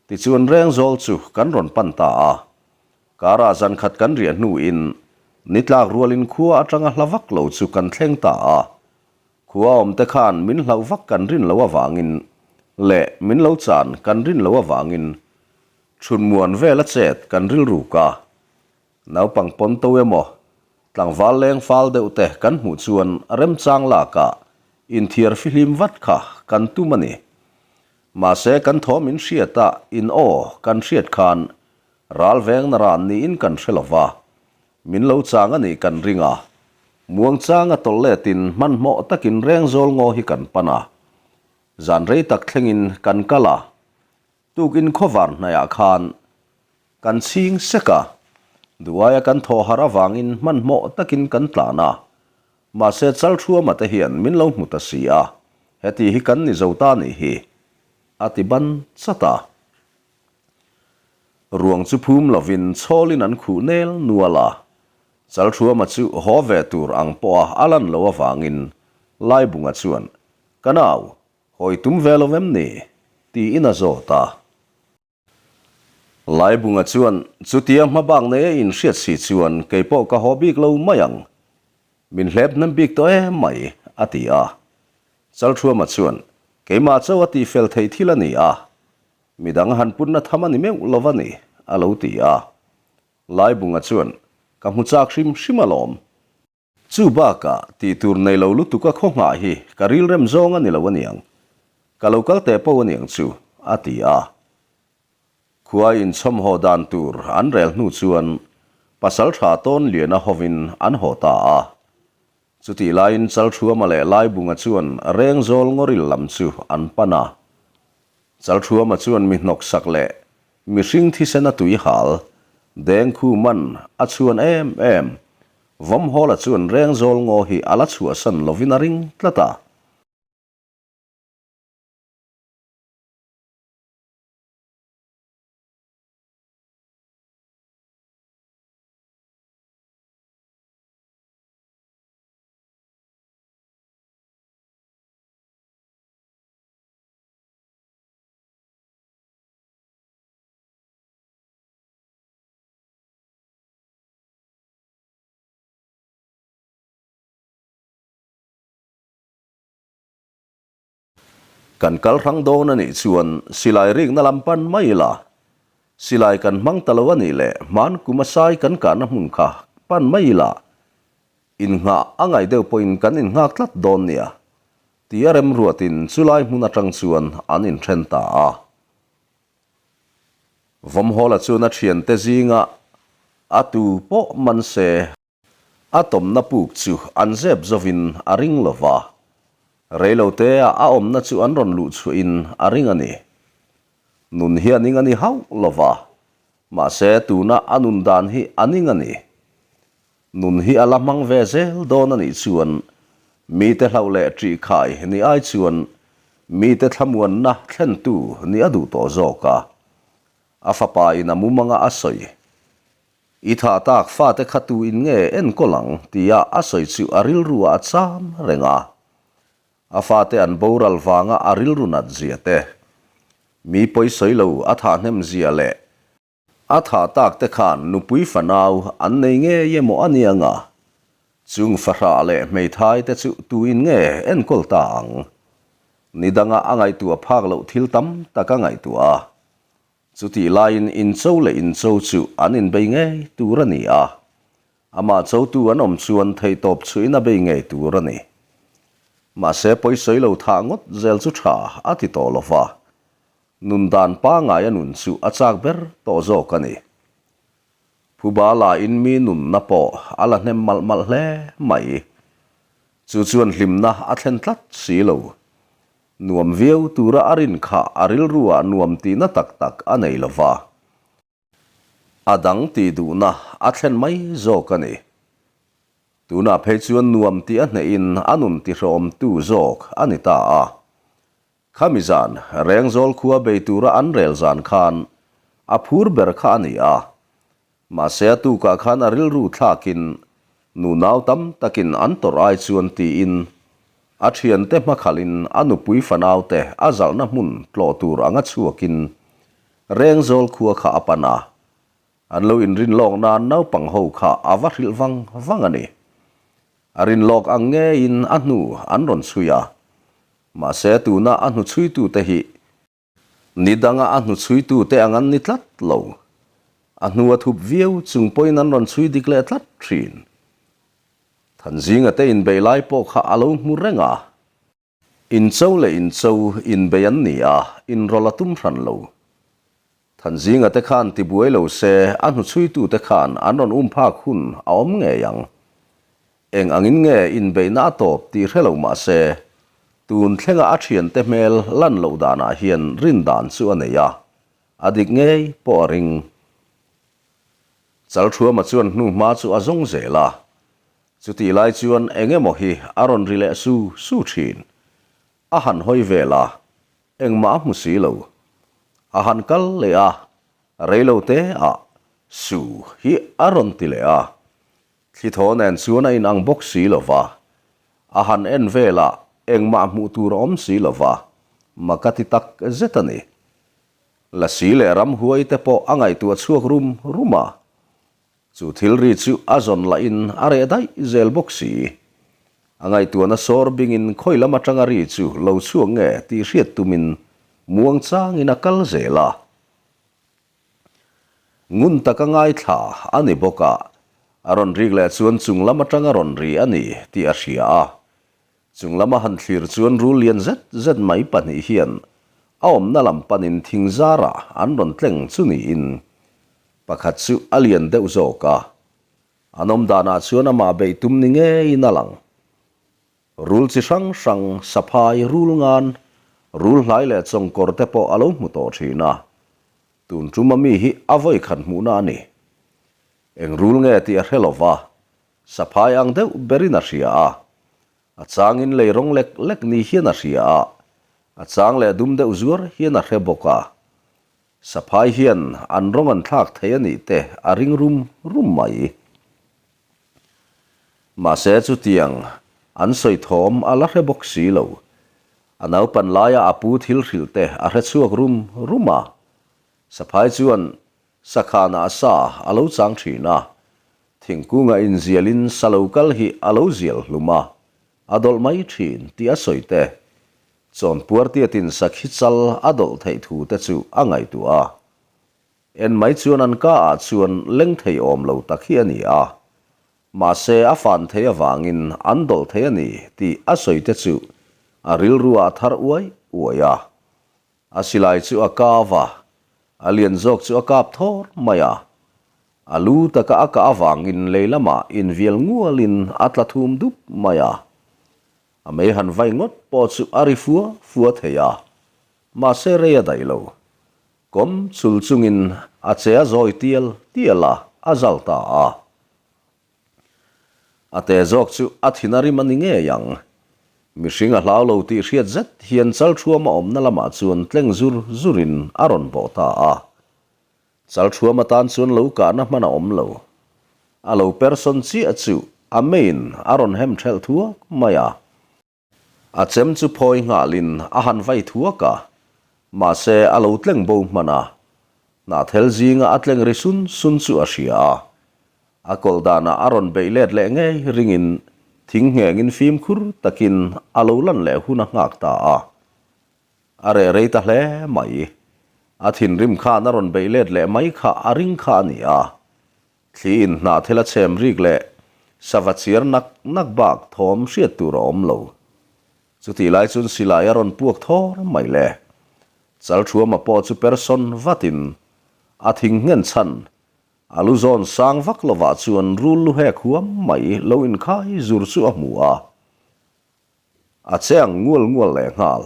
Tichuan Rengzawl chu kan rawn pan ta a. Karah zan khat kan riah hnuin ni tlak rualin khua atanga hla vak lo chu kan thleng ta a. Khua awmte khan min hlauh vak kan rin loh avangin leh min lo chan kan rin loh avangin chhunmuan vela chet kan rilruk a. Naupang pawn to emaw, tlangval leng fal deuh te kan hmuh chuan remchang lakah inthiar fihlim vat kha kan tum a ni. Mahse kan thawm in hriat a in aw kan hriat khan ral veng na ran niin kan hre lo va, min lo chang a nih kan ring a. Muangchanga tawlh letin hmanhmawh takin Rengzawl ngaw hi kan pan a. Zan rei tak thlengin kan kal a. Tukin khawvar hnaihah khan kan chhing sek a, duaia kan thawh harh avangin hmanhmawh takin kan tlan a, mahse Chalthuama te hian min lo hmu ta si a, heti hi kan ni zo ta nih hi, a ti ban chat a. Ruang chu phum lovin chhawlin an khuh nel nual a, Chalthuama chu haw ve tur ang pawha a lan loh avangin Laibunga chuan, Ka nau, Hawi tum ve lo em ni? tiin a zawt a. Laibunga chuan, Chutia hmabak nei a inhriat si chuan kei pawh ka haw bik lo mai ang. Min hlep hnem bik tawh em mai, a ti a. Chalthuama chuan, Keimah chauh a tihfel theih thil a ni a, midang han punna tham a ni meuh lo va ni, a lo ti a. Laibunga chuan, Ka hmu chak hrim hrim alawm. Chu bakah, tih tur nei lo lutuk a khaw nghah hi ka rilrem zawng a ni lo aniang. Ka lo kal teh pawh aniang chu, a ti a. Khua inchhawm haw dan tur an rel hnu chuan pasal tha tawn liana hovin an haw ta a. Chutih laiin Chalthuama leh Laibunga chuan Rengzawl ngawril lam chu an pan a. Chalthuama chuan mi hnawksak leh mihring thisena tui hal, dengkhu man a chhuan em em. Vawmhawla chuan Rengzawl ngaw hi a la chhuahsan lovin a ring tlat a. Kan kal hrang dawn a nih chuan silai rikna lam pan mai ila, silai kan hmang ta lo a nih leh hman kum a sai kan kahna hmun kha pan mai ila, innghah a ngaih deuh pawhin kan innghak tlat dawn nia. Tia remruatin chulai hmun atang chuan an inthen ta a. Vawmhawla chuan a thiante zinga a tu pawh man se a tawmna puk chu an zep zovin a ring lo va, reilotea a awmna chu an rawn luh chhuahin a ring a ni. Nun hi a ning a ni hauh lo va, mahse tuna a nun dan hi a ning a ni. Nun hi a la hmang ve zel dawn a nih chuan mite hlauh leh ṭih khai ni ai chuan mite thlamuanna thlentu nih a duh tawh zawk a. A fapa in a mumanga a sawi. I thah tak fate kha tu in nge enkawl ang tia a sawi chu a rilru ah a cham reng a. A fate an boral vanga a rilru nat zia te, mi pawisawi lo a thahnem zia leh A thah tak te khan nupui fanau an nei ngei emaw a nia nga? Chung fahrah leh hmeithai te chu tuin nge enkawl ta ang? Ni danga a ngaihtuah phak loh thil tam tak a ngaihtuah a. Chutih laiin incho leh incho chu an inbei ngei tur a ni a. Amah chotu an awm chuan theihtawp chhuihin a bei ngei tur a ni. Mahse pawisawi lo thah ngawt zel chu tha a ti tawh lo va. Nun dan pangai a nun chu a chak ber tawh zawk a ni. Phuba lain mi nunna pawh a la hnem malh malh hle mai. Chu chuan hlimna a thlen tlat si lo. Nuam viau tura a rin kha a rilruah nuam tihna tak tak a nei lo va. A dang tih duhna a thlen mai zawk a ni. Tunah phei chuan nuam tih a hnehin a nun tihrehawmtu zawk a ni ta a. Khami zan, Rengzawl khua bei tura an rel zan khan a phur ber kha a ni a. Mahse a tukah khan a rilru thlakin nunau tam takin an tawrh ai chuan tiin a thiante hmakhalhin a nupui fanaute a zalhna hmun tlawh tur anga chhuakin. Rengzawl khua kha a pan a. An lo inrin lawk nan naupang ho kha a va hrilh vang vang a ni. A rin lawk ang ngeiin a hnu an rawn chhui a. Mahse tuna a hnu chhuitute hi ni danga a hnu chhuitute ang an ni tlat lo. A hnu a thup viau chung pawhin an rawn chhui dik leh tlat thin. Thanzinga te inbeih lai pawh kha a lo hmu reng a. Incho leh incho inbei an ni a, inrawlh a tum hran lo. Thanzinga te khan tibuai lo se, a hnuchhuitute khan an rawn um phak hun a awm ngei ang. Eng angin nge inbeihna a tawp tih hre lo mah se, tun thlenga a thiante hmel lan loh danah hian rin dan chu a nei a, a dik ngei pawh a ring. Chalthuama chuan hnuhma chu a zawng zel a, Chutih lai chuan eng emaw hi a rawn ri leh su su thin. A han hawi vel a, engmah a hmu si lo. A han kal leh a, reilo te ah su hi a rawn ti leh a. Thli thaw nen chuan a inang bawk si lo va. A han en vel a, engmah hmuh tur a awm si lo va, mak a ti tak zet a ni. Lasi leh ramhuai te pawh a ngaihtuah chhuak rum rum a. Chu thil ri chu a zawn lahin a reh daih zel bawk si. A ngaihtuahna sawr bingin khawi lam atanga ri chu lo chhuak nge tih hriat tumin muang changin a kal zel a. Ngun taka ngaithla a ni bawk a, a rawn rik leh chuan chung lam atanga rawn ri a ni tih a hria a. Chung lama han thlir chuan rul lian zet zet mai pahnih hian a awmna lam panin thing zarah an rawn tleng chu niin pakhat chu a lian deuh zawk a. An awm danah chuan amah beih tum ni ngeiin a lang. Rul chi hrang hrang, saphai, rul ngan, rul hlai leh chawngkawr te pawh a lo hmu tawh thin a. Tun tum a mi hi a vawi khat hmuhna a ni. Eng rul nge tih a hre lo va, Saphai ang deuh berin a hria a, a changin lei rawng lek lek ni hian a hria a, a chang leh dum deuh zuar hian a hre bawk a. Saphai hian an rawng an thlak thei a nih te a ring rum rum mai. Mahse chutiang an sawi thawm a la hre bawk si lo. A naupan laia a pu thil hrilh te a hre chhuak rum rum a. Saphai chuan Sakhanah sa a lo chang thin a, thingkungah inzialin sa lo kal hi a lo zial hlum a, a dawlh mai thin tih a sawi te. Chawnpuar tiatin sakhi chal a dawlh theih thu te chu a ngaihtuah a. En mai chuan an ka ah chuan leng thei awm lo tak hi a ni a, mahse a fan thei avangin an dawlh thei a ni tih a sawi te chu a rilru ah a thar uai uai a. A silai chu a kau a, a lian zawk chu a kap thawr mai a. A lu taka a kah avangin lei lamah invial ngualin a tla thum dup mai a. A mei han vai ngawt pawh chu a ri fua fua thei a, mahse rei a daih lo. Kawm chul chungin a che a zawi tial tial a, a zal ta a. A te zawk chu a thin a rim a ni ngei ang. Mihring a hlau lo tih hriat zet hian Chalthuama awmna lamah chuan tleng zur zurin a rawn bawh ta a. Chalthuama tan chuan lo kahna hman a awm lo. A lo persawn chiah chu a meiin a rawn hem thelh thuak mai a. A chem chu phawi nghalin a han vai thuak a, mahse a lo tleng bo hman a. Hnahthel zinga a tleng ri sun sun chu a hria a. A kawlh danah a rawn beih let leh ngei ringin thing nghengin fimkhur takin a lo lan leh hun a nghak ta a. A reh rei ta hle mai. A thinrim khan a rawn beih let leh mai kha a ring kha a ni a. Thli in hnahthel a chhem rik leh sava chiar nak nak bak thawm hriat tur a awm lo. Chutih lai chuan silai a rawn puak thawr mai le. Chalthuama pawh chu persawn vatin a thing nghen chhan a lu zawn sang vak lovah chuan rul lu hek huam mai lo inkhai zur chu a hmu a. A che ang ngual ngual leh nghal.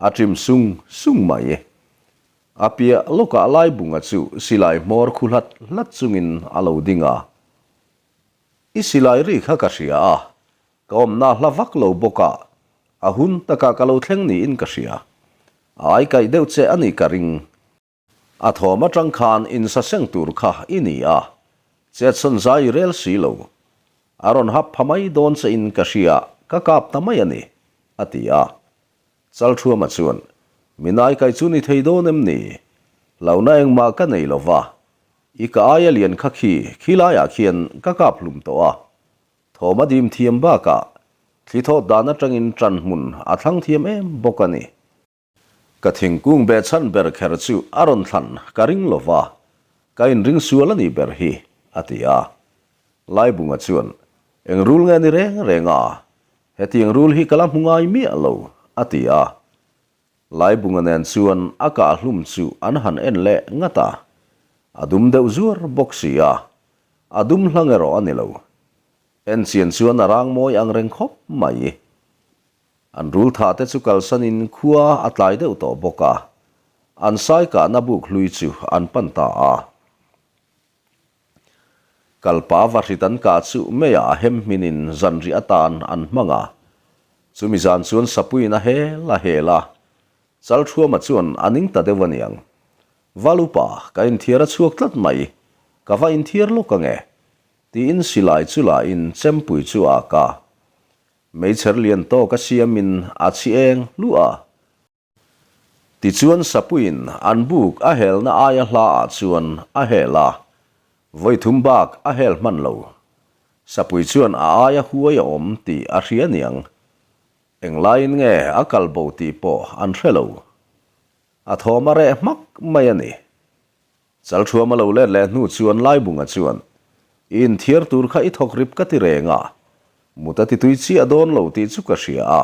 A ṭim sung sung mai. A piah lawkah Laibunga chu silai hmawr khu hlat hlat chungin a lo ding a. I silai ri kha ka hria a, ka awmna hla vak lo bawk a, a hun takah ka lo thleng niin ka hria. A aikaih deuh che a nih ka ring. A thawm atang khan insaseng tur kha i ni a, chetsawn zai i rel si lo. A rawn hap pha mai dawn che in ka hria, ka kap ta mai a ni, a ti a. Chalthuama chuan, Min aikaih chu ni thei dawn em ni? Hlauhna engmah ka nei lo va, i ka aia lian kha khi khilaiah khian ka kap hlum tawh a. Thawm a dim thiam bakah thli thawt dan atangin ṭan hmun a thlang thiam em bawk a ni. Ka thingkung beh chhan ber kher chu a rawn thlan ka ring lo va, ka inring sual a nih ber hi, a ti a. Laibunga chuan, Eng rul nge ni reng reng a? Hetiang rul hi ka la hmu ngai miah lo, a ti a. Laibunga nen chuan a kah hlum chu an han en leh ngat a. A dum deuh zuar bawk si a, a dum hlang erawh a ni lo. En chian chuan a rang mawi ang reng khawp mai. An rul thah te chu kalsanin khua a tlai deuh tawh bawk a, an sai kahna buk hlui chu an pan ta a. Kalpa vahrit an kah chu meiah a hem hminin zanriah atan an hmang a. Chumi zan chuan sapuiin a hel a hel a, Chalthuama chuan a ning ta deuh aniang. Valupa, ka inthiar a chhuak tlat mai, ka va inthiar lawk ange, tiin silai chu la in chempui chu a ak a. Meichher lian tawk a siamin a chhi eng hluah a. Tichuan Sapuiin an buk a helna aia hla ah chuan a hel a, vawi thum bak a hel hman lo. Sapui chuan a aia huai a awm tih a hria niang. Englaiin nge a kal bo tih pawh an hre lo. A thawm a reh hmak mai a ni. Chalthuam a lo let leh hnu chuan Laibunga chuan, I inthiar tur kha i thawk rip ka ti reng a, mut a ti tui chiah dawn lo tih chu ka hria a.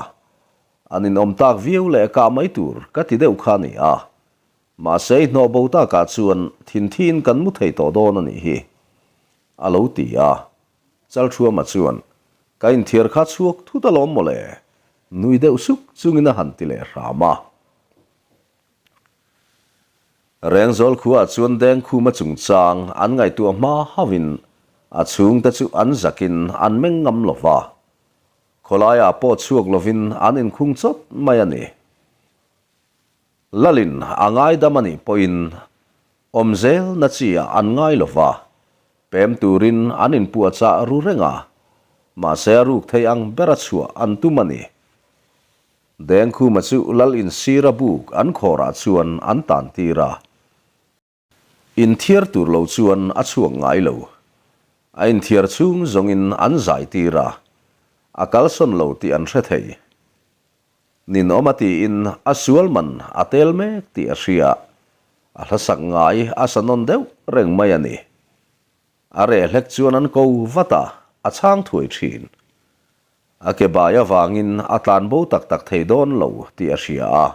An inawm tak viau leh kah mai tur ka ti deuh kha a ni a. Mahse i hnawh bo takah chuan thinthiin kan mu thei tawh dawn a nih hi, a lo ti a. Chalthuama chuan, Ka inthiar kha chhuak thut alawm mawle, nui deuh suk chungin a han ti leh hram a. Rengzawl khuaah chuan Dengkhuma chungchang an ngaihtuah hma hauhin a chhungte chu an zakin an meng ngam lo va. Khawlaiah pawh chhuak lovin an inkhung chawt mai a ni. Lalin a ngaidam a nih pawhin awm zelna chi ah an ngai lo va, pem turin an inpuahchah ru reng a, mahse a ruk thei ang bera chhuah an tum a ni. Dengkhuma chu lal insira buk an khawrah chuan an tan tir a. Inthiar tur lo chuan a chhuak ngai lo. A inthiar chhung zawngin an zai tir a, a kalsawn lo tih an hre thei. Ninawm a tiin a sual man a tel mek tih a hria. A hlasak ngai a sa nawn deuh reng mai a ni. A reh hlek chuan an ko vat a, a chhang thuai thin. A ke bai avangin a tlan bo tak tak thei dawn lo tih a hria a,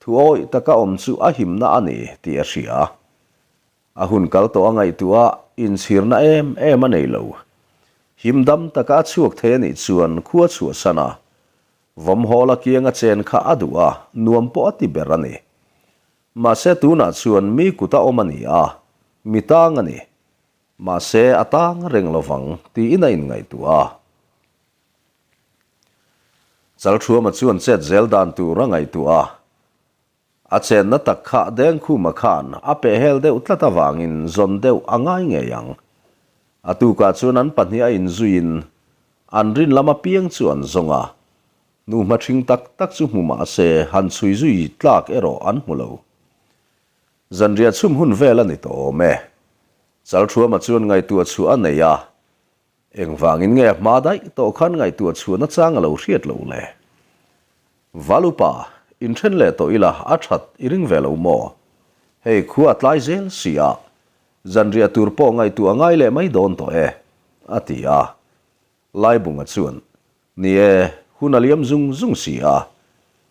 thu awih taka awm chu a himna a ni tih a hria. A hun kal tawh a ngaihtuah a, inchhirna em em a nei lo. Him dam taka a chhuak thei a nih chuan khua chhuahsan a, vawmhawl a kianga chen kha a duh a, nuam pawh a ti ber a ni. Mahse tunah chuan mi kuta awm a ni a, mi tang a ni. Mahse, a tang reng lo vang tiin a inngaihtuah a. Chalthuama chuan chet zel dan tur a ngaihtuah a. A chenna tak kha Dengkhuma khan a pehhel deuh tlat avangin zawn deuh a ngai ngei ang. A tukah chuan an pahniha inzuiin an rin lam apiang chu an zawng a. Hnuhma ṭhing tak tak chu hmu mah se han chhui zui tlak erawh an hmu lo. Zanriah chhum hun vel a ni tawh awm e. Chalthuama chuan ngaihtuah chhuah a nei a, engvangin nge a hma daih tawh khan ngaihtuah chhuahna chang a lo hriat loh le? Valupa, inthen leh tawh ila a that i ring ve lo maw? Hei khua a tlai zel si a, zanriah tur pawh ngaihtuah a ngai leh mai dawn tawh e, a ti a. Laibunga chuan, Ni e, hun a liam zung zung si a,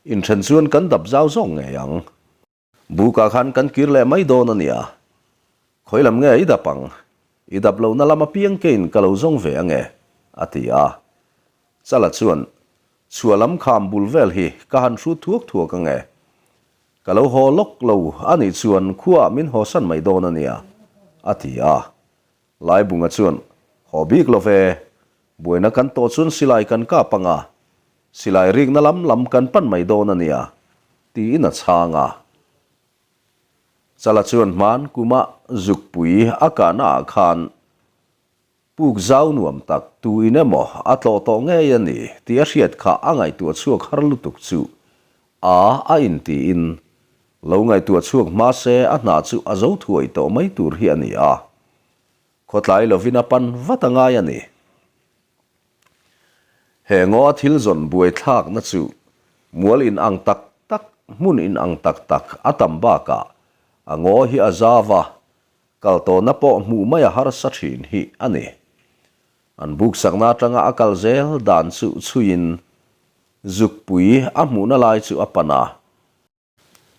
inthen chuan kan dap zau zawk ngei ang. Bukah khan kan kir leh mai dawn a nia. Khawi lam nge i dap ang? I dap lohna lam apiang kein ka lo zawng ve ange, a ti a. Chala chuan, Chhuah lam kham bul vel hi ka han hrut thuak thuak ange. Ka lo haw lawk lo a nih chuan khuaah min hawsan mai dawn a nia, a ti a. Laibunga chuan, Haw bik lo ve, buaina kan tawh chuan silai kan kap ang a, silai rikna lam lam kan pan mai dawn a nia, tiin a chhang a. Chala chuan hman kuma zukpui a kahna ah khan puk zau nuam tak tu in emaw a tlawh tawh ngei a ni tih a hriat kha a ngaihtuah chhuak har lutuk chu a a intiin. Lo ngaihtuah chhuak hma se a hna chu a zo thuai tawh mai tur hi a ni a. Khawtlai lovin a pan vat a ngai a ni. He ngaw a thil zawn buai thlakna chu mual in ang tak tak, hmun in ang tak tak a tam bakah a ngaw hi a zau a, kal tawhna pawh hmuh mai a harsa thin hi a ni. An buksakna atanga a kal zel dan chu chhuiin zukpui a hmuhna lai chu a pan a.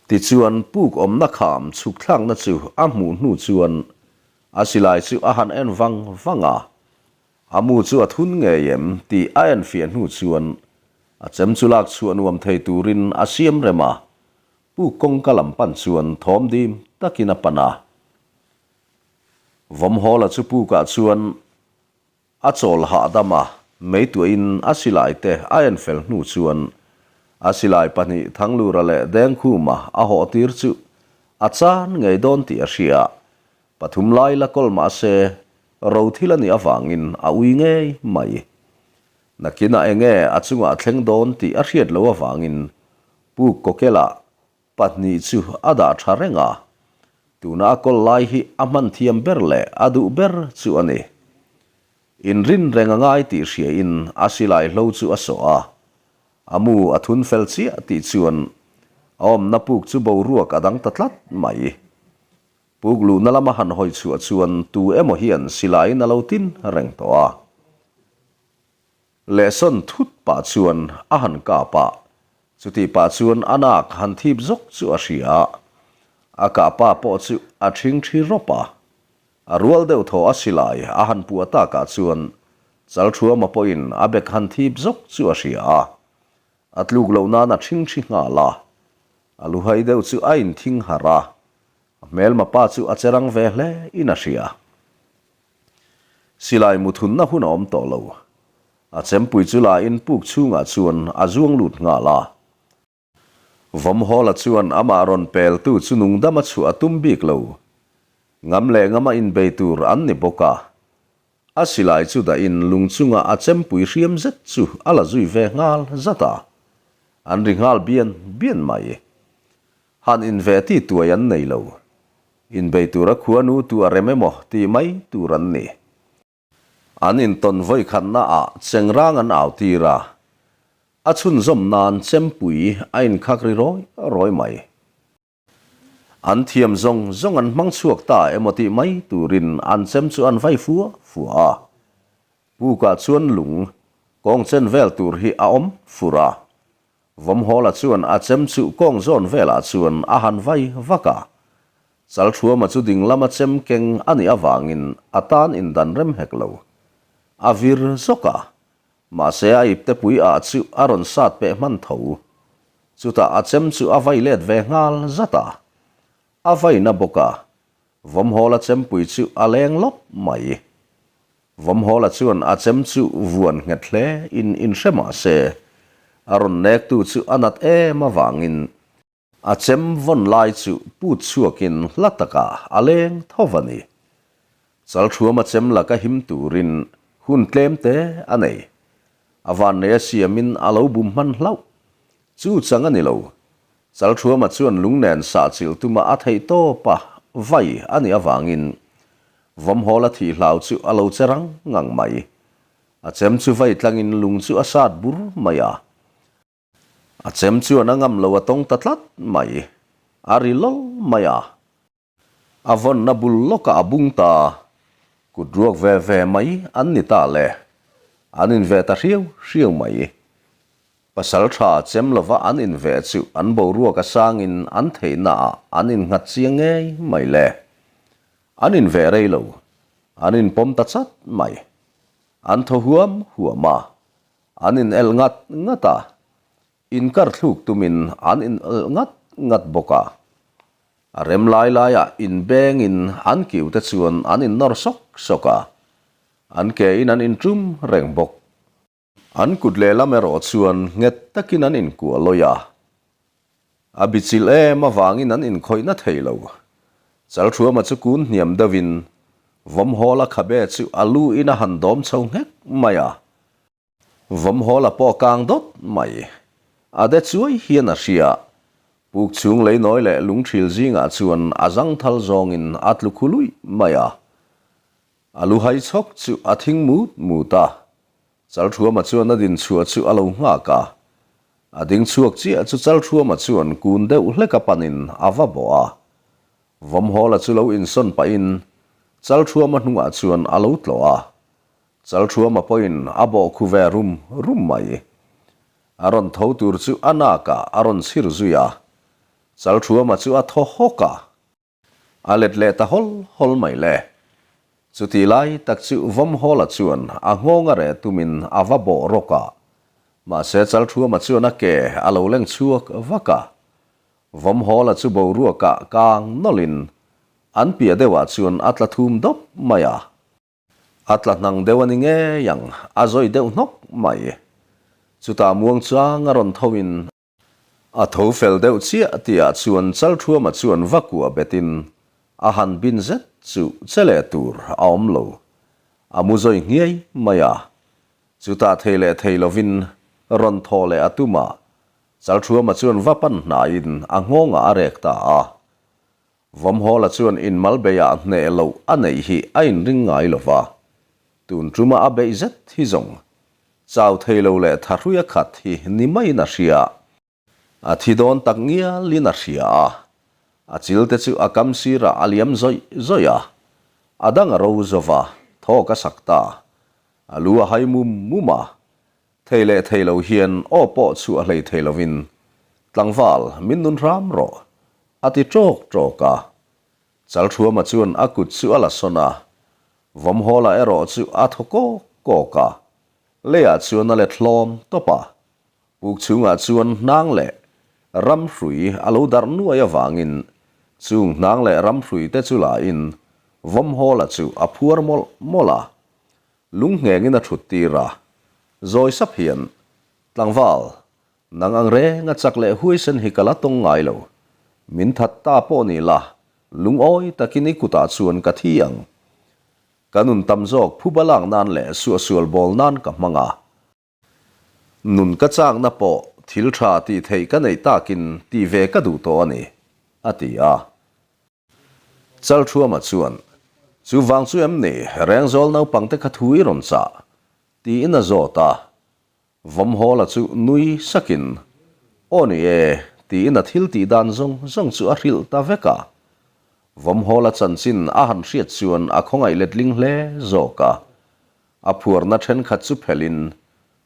Tichuan, puk awmna kham chhuk thlakna chu a hmuh hnu chuan a silai chu a han en vang vang a, a mu chu a thun ngei em tih a en fiah hnu chuan a chem chu lak chhuah nuam thei turin a siam rem a, puk kawngka lam pan chuan thawm dim takin a pan a. Vawmhawla chu pukah chuan A chawl hahdam a, meituahin a silai te a en fel hnu chuan a silai pahnih Thanglura leh Dengkhuma a hawh tir chu a chan ngei dawn tih a hria. Pathum lai la kawl mah se ro thil a nih avangin a ui ngei mai. Nakinah enge a chungah a thleng dawn tih a hriat loh avangin puk kawkelah Pahnih chu a dah tha reng a, tuna a kawl lai hi a hman thiam ber leh a duh ber chu a ni. Inrin reng a ngai tih hriain a silai hlo chu a sawh a, a mu a thun fel chiah tih chuan a awmna puk chu boruak a dang ta tlat mai. Puk luhna lama han hawi chhuah chuan tu emaw hian silaiin a lo tin reng tawh a. Lehsawn thut pah chuan a han kap a, chutih pah chuan a nak han thip zawk chu a hria a, a kah pa pawh chu a ṭhing ṭhi rawp a. A rual deuh thaw a silai a han puah takah chuan Chalṭhuama pawhin a bek han thip zawk chu a hria a, a tluk loh nan a ṭhing ṭhi nghal a, a luhai deuh chu a inthing harh a, a hmelma pa chu a che rang ve hle in a hria. Silai muthunna hun a awm tawh lo. A chempui chu la in puk chhungah chuan a zuang lut nghal a. Vawmhawla chuan amah rawn peltu chu nungdama chhuah a tum bik lo. Ngam leh ngama inbei tur an ni bawk a. A silai chu dahin lung chunga a chempui hriam zet chu a la zui ve nghal zat a. An ri nghal bian bian mai. Han inve ti tuai an nei lo. Inbei tura khuanu tu a rem emaw tih mai tur an ni. An intawn vawi khatna ah chengrang an au tir a, a chhunzawm nan chempui a inkhak ri rawi rawi mai. An thiam zawng zawng an hmang chhuak ta emaw tih mai turin an chem chu an vai fua fua a. Pukah chuan lung kawng chen vel tur hi a awm fur a, Vawmhawla chuan a chem chu kawng zawn velah chuan a han vai vak a. Chalthuama chu ding lama chem keng a nih avangin a tan indan rem hek lo. A vir zawk a, mahse a ipte pui ah chu a rawn sat peh hman tho. Chutah a chem chu a vai let ve nghal zat a. A vaina bawk a, Vawmhawla chempui chu a leng lawp mai. Vawmhawla chuan a chem chu vuan nghet hle in inhre mah se, a rawn nektu chu a nat em avangin a chem vawn lai chu put chhuakin hla takah a leng tho va ni. Chalthuama chem laka him turin hun tlem te a nei. A vanneia siamin a lo bum hman hlauh. Chu chang a ni lo. Chalthuama chuan lung nen sah chilh tuma a theih tawp a, vai a nih avangin Vawmhawla thih hlau chu a lo che rang ngang mai. A chem chu vai tlangin lung chu a sat bur mai a. A chem chuan a ngam lo a tawng ta tlat mai. A ri lawlh mai a. A vawnna bul lawkah a bung ta. Kut ruak ve ve mai an ni ta le. An inve ta hriau hriau mai. Pasal tha chem lova an inve chu an boruak a sangin an theihna ah an innghat chiang ngei mai le. An inve rei lo. An inpawm ta chat mai. An thaw huam huam a. An inelh ngat ngat a. Inkar thluk tumin an inelh ngat ngat bawk a. A rem lai laiah inbengin an kiu te chuan an innawr sawk sawk a. An ke in an intum reng bawk. An kut lehlam erawh chuan nghet takin an inkuah lawi a. A bichilh em avangin an inkhawihna thei lo. Chalthuama chu kun hniam deuhin Vawmhawla khabe chu a lu in a han dawm chho nghek mai a. Vawmhawla pawh a kang dawt mai. A de chuai hian a hria. Puk chhung leinawi leh lungthil zingah chuan a zangthal zawngin a tlu khu luih mai a. A lu hai chhawk chu a thing mut mut a. Chalthuama chuan a din chhuah chu a lo nghak a. A ding chhuak chiah chu Chalthuama chuan kun deuh hlek a panin a va bawh a. Vawmhawla chu lo insawn pahin Chalthuama hnungah chuan a lo tlawh a. Chalthuama pawhin a bawh khu ve rum rum mai. A rawn tho tur chu a nakah a rawn chhir zui a. Chalthuama chu a thaw hawk a. A let leh ta hawl hawl mai le. Chutih lai tak chu Vawmhawla chuan a nghawng a reh tumin a va bawh rawk a. Mahse Chalthuama chuan a ke a lo leng chhuak vak a. Vawmhawla chu boruakah kang nawlhin an piah deuhah chuan a tla thum dawp mai a. A tla hnang deuh a ni ngei ang, a zawi deuh hnawk mai. Chutah muangchang a rawn thoin A tho fel deuh chiah tihah chuan Chalthuama chuan va kuah betin a han bin zet chu che leh tur a awm lo. A mu zawi nghiai mai a. Chutah thei leh thei lovin rawn thaw leh a tum a, Chalthuama chuan va pan hnaiin a nghawngah a rek ta a. Vawmhawla chuan inmal beiah hneh loh a neih hi a inring ngai lo va, tun tuma a beih zet hi zawng chau thei lo leh thahrui a khat hi ni maiin a hria. A thi dawn tak ngialin a hria a, a chil te chu a kam sirah a liam zawih zawih a, a dang a ro zo va, thawk a sak ta. A lu a hai mum mum a, thei leh thei lo hian aw pawh chhuah hlei thei lovin, Tlangval, min nun hram rawh, a ti ṭawk ṭawk a. Chalthuama chuan a kut chu a la sawn a, Vawmhawla erawh chu a thaw kawk kawk a, leiah chuan a let hlawm tawp a. Puk chhungah chuan hnang leh ramhrui a lo darh nuai avangin chung hnang leh ramhrui te chu lain Vawmhawla chu a phuar mawlh mawlh a. Lung nghengin a thut tir a, zawi sap hian, Tlangval, nang ang reng a chak leh huaisen hi ka la tawng ngai lo. Min that ta pawh ni la, lungawi takin i kutah chuan ka thi ang. Ka nun tam zawk phuba lak nan leh suahsual bawl nan ka hmang a. Nun ka chakna pawh thil tha tih theih ka neih takin tih ve ka duh tawh a ni, a ti a. Chalthuama chuan, Chu vang chu em ni, Rengzawl naupangte kha thu i rawn chah? tiin a zawt a. Vawmhawla chu nui sakin, Aw ni e, tiin a thil tih dan zawng zawng chu a hrilh ta vek a. Vawmhawla chanchin a han hriat chuan a khawngaih letling hle zawk a. A phuarna thenkhat chu phelhin,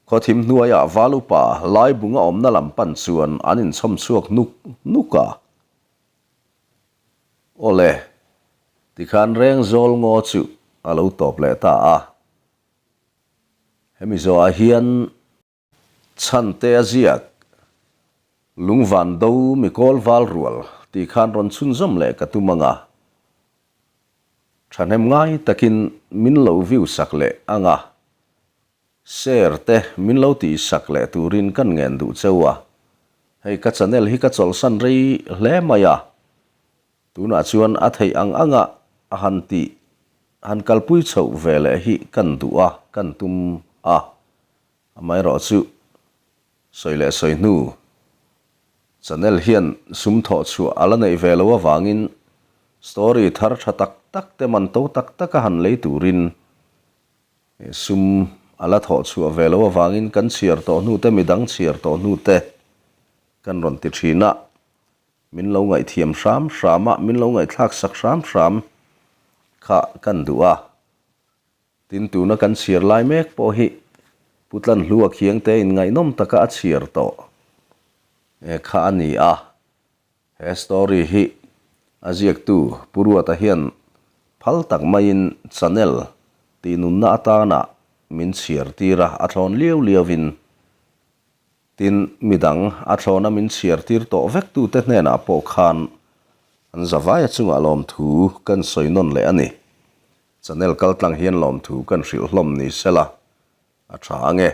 khawthim hnuaiah val upa Laibunga awmna lam pan chuan an inchhawm chhuak nuk nuk a. Awle, tikhan Rengzawl ngaw chu a lo tawp leh ta a. Hemi zawhah hian chhante a ziak Lungvan do mi kawl val rual tih khan rawn chhunzawm leh ka tum ang a. Thahnem ngai takin min lo view sak leh ang a. Share te min lo tih sak leh turin kan ngen duh cheu a. Hei ka channel hi ka chawlhsan rei hle mai a. Tunah chuan a theih ang anga a han tih han kalpui chhoh ve leh hi kan duh a, kan tum a. Amaherawh chu sawi leh sawi hnu channel hian sum thawh chhuah a la neih ve loh avangin story thar tha tak tak te man to tak tak a han lei turin sum a la thawh chhuah ve loh avangin kan chhiar tawh hnu te midang chhiar tawh hnu te kan rawn ti thin a. Min lo ngaihthiam hram hram a, min lo ngaihthlak sak hram hram kha kan duh a. Tin, tuna kan chhiar lai mek pawh hi Pu Tlanhlua Khiangte in ngaihnawm taka a chhiar tawh kha a ni a. He story hi a ziaktu Pu Ruata hian phal tak maiin channel tihnunna atana min chhiar tir a, a thlawn liau liauin Tin, midang a thlawna min chhiar tir tawh vek tute hnenah pawh khan an zavaia chungah lawmthu kan sawi nawn leh a ni. Channel kaltlang hian lawmthu kan hrilh hlawm ni sela a tha ange.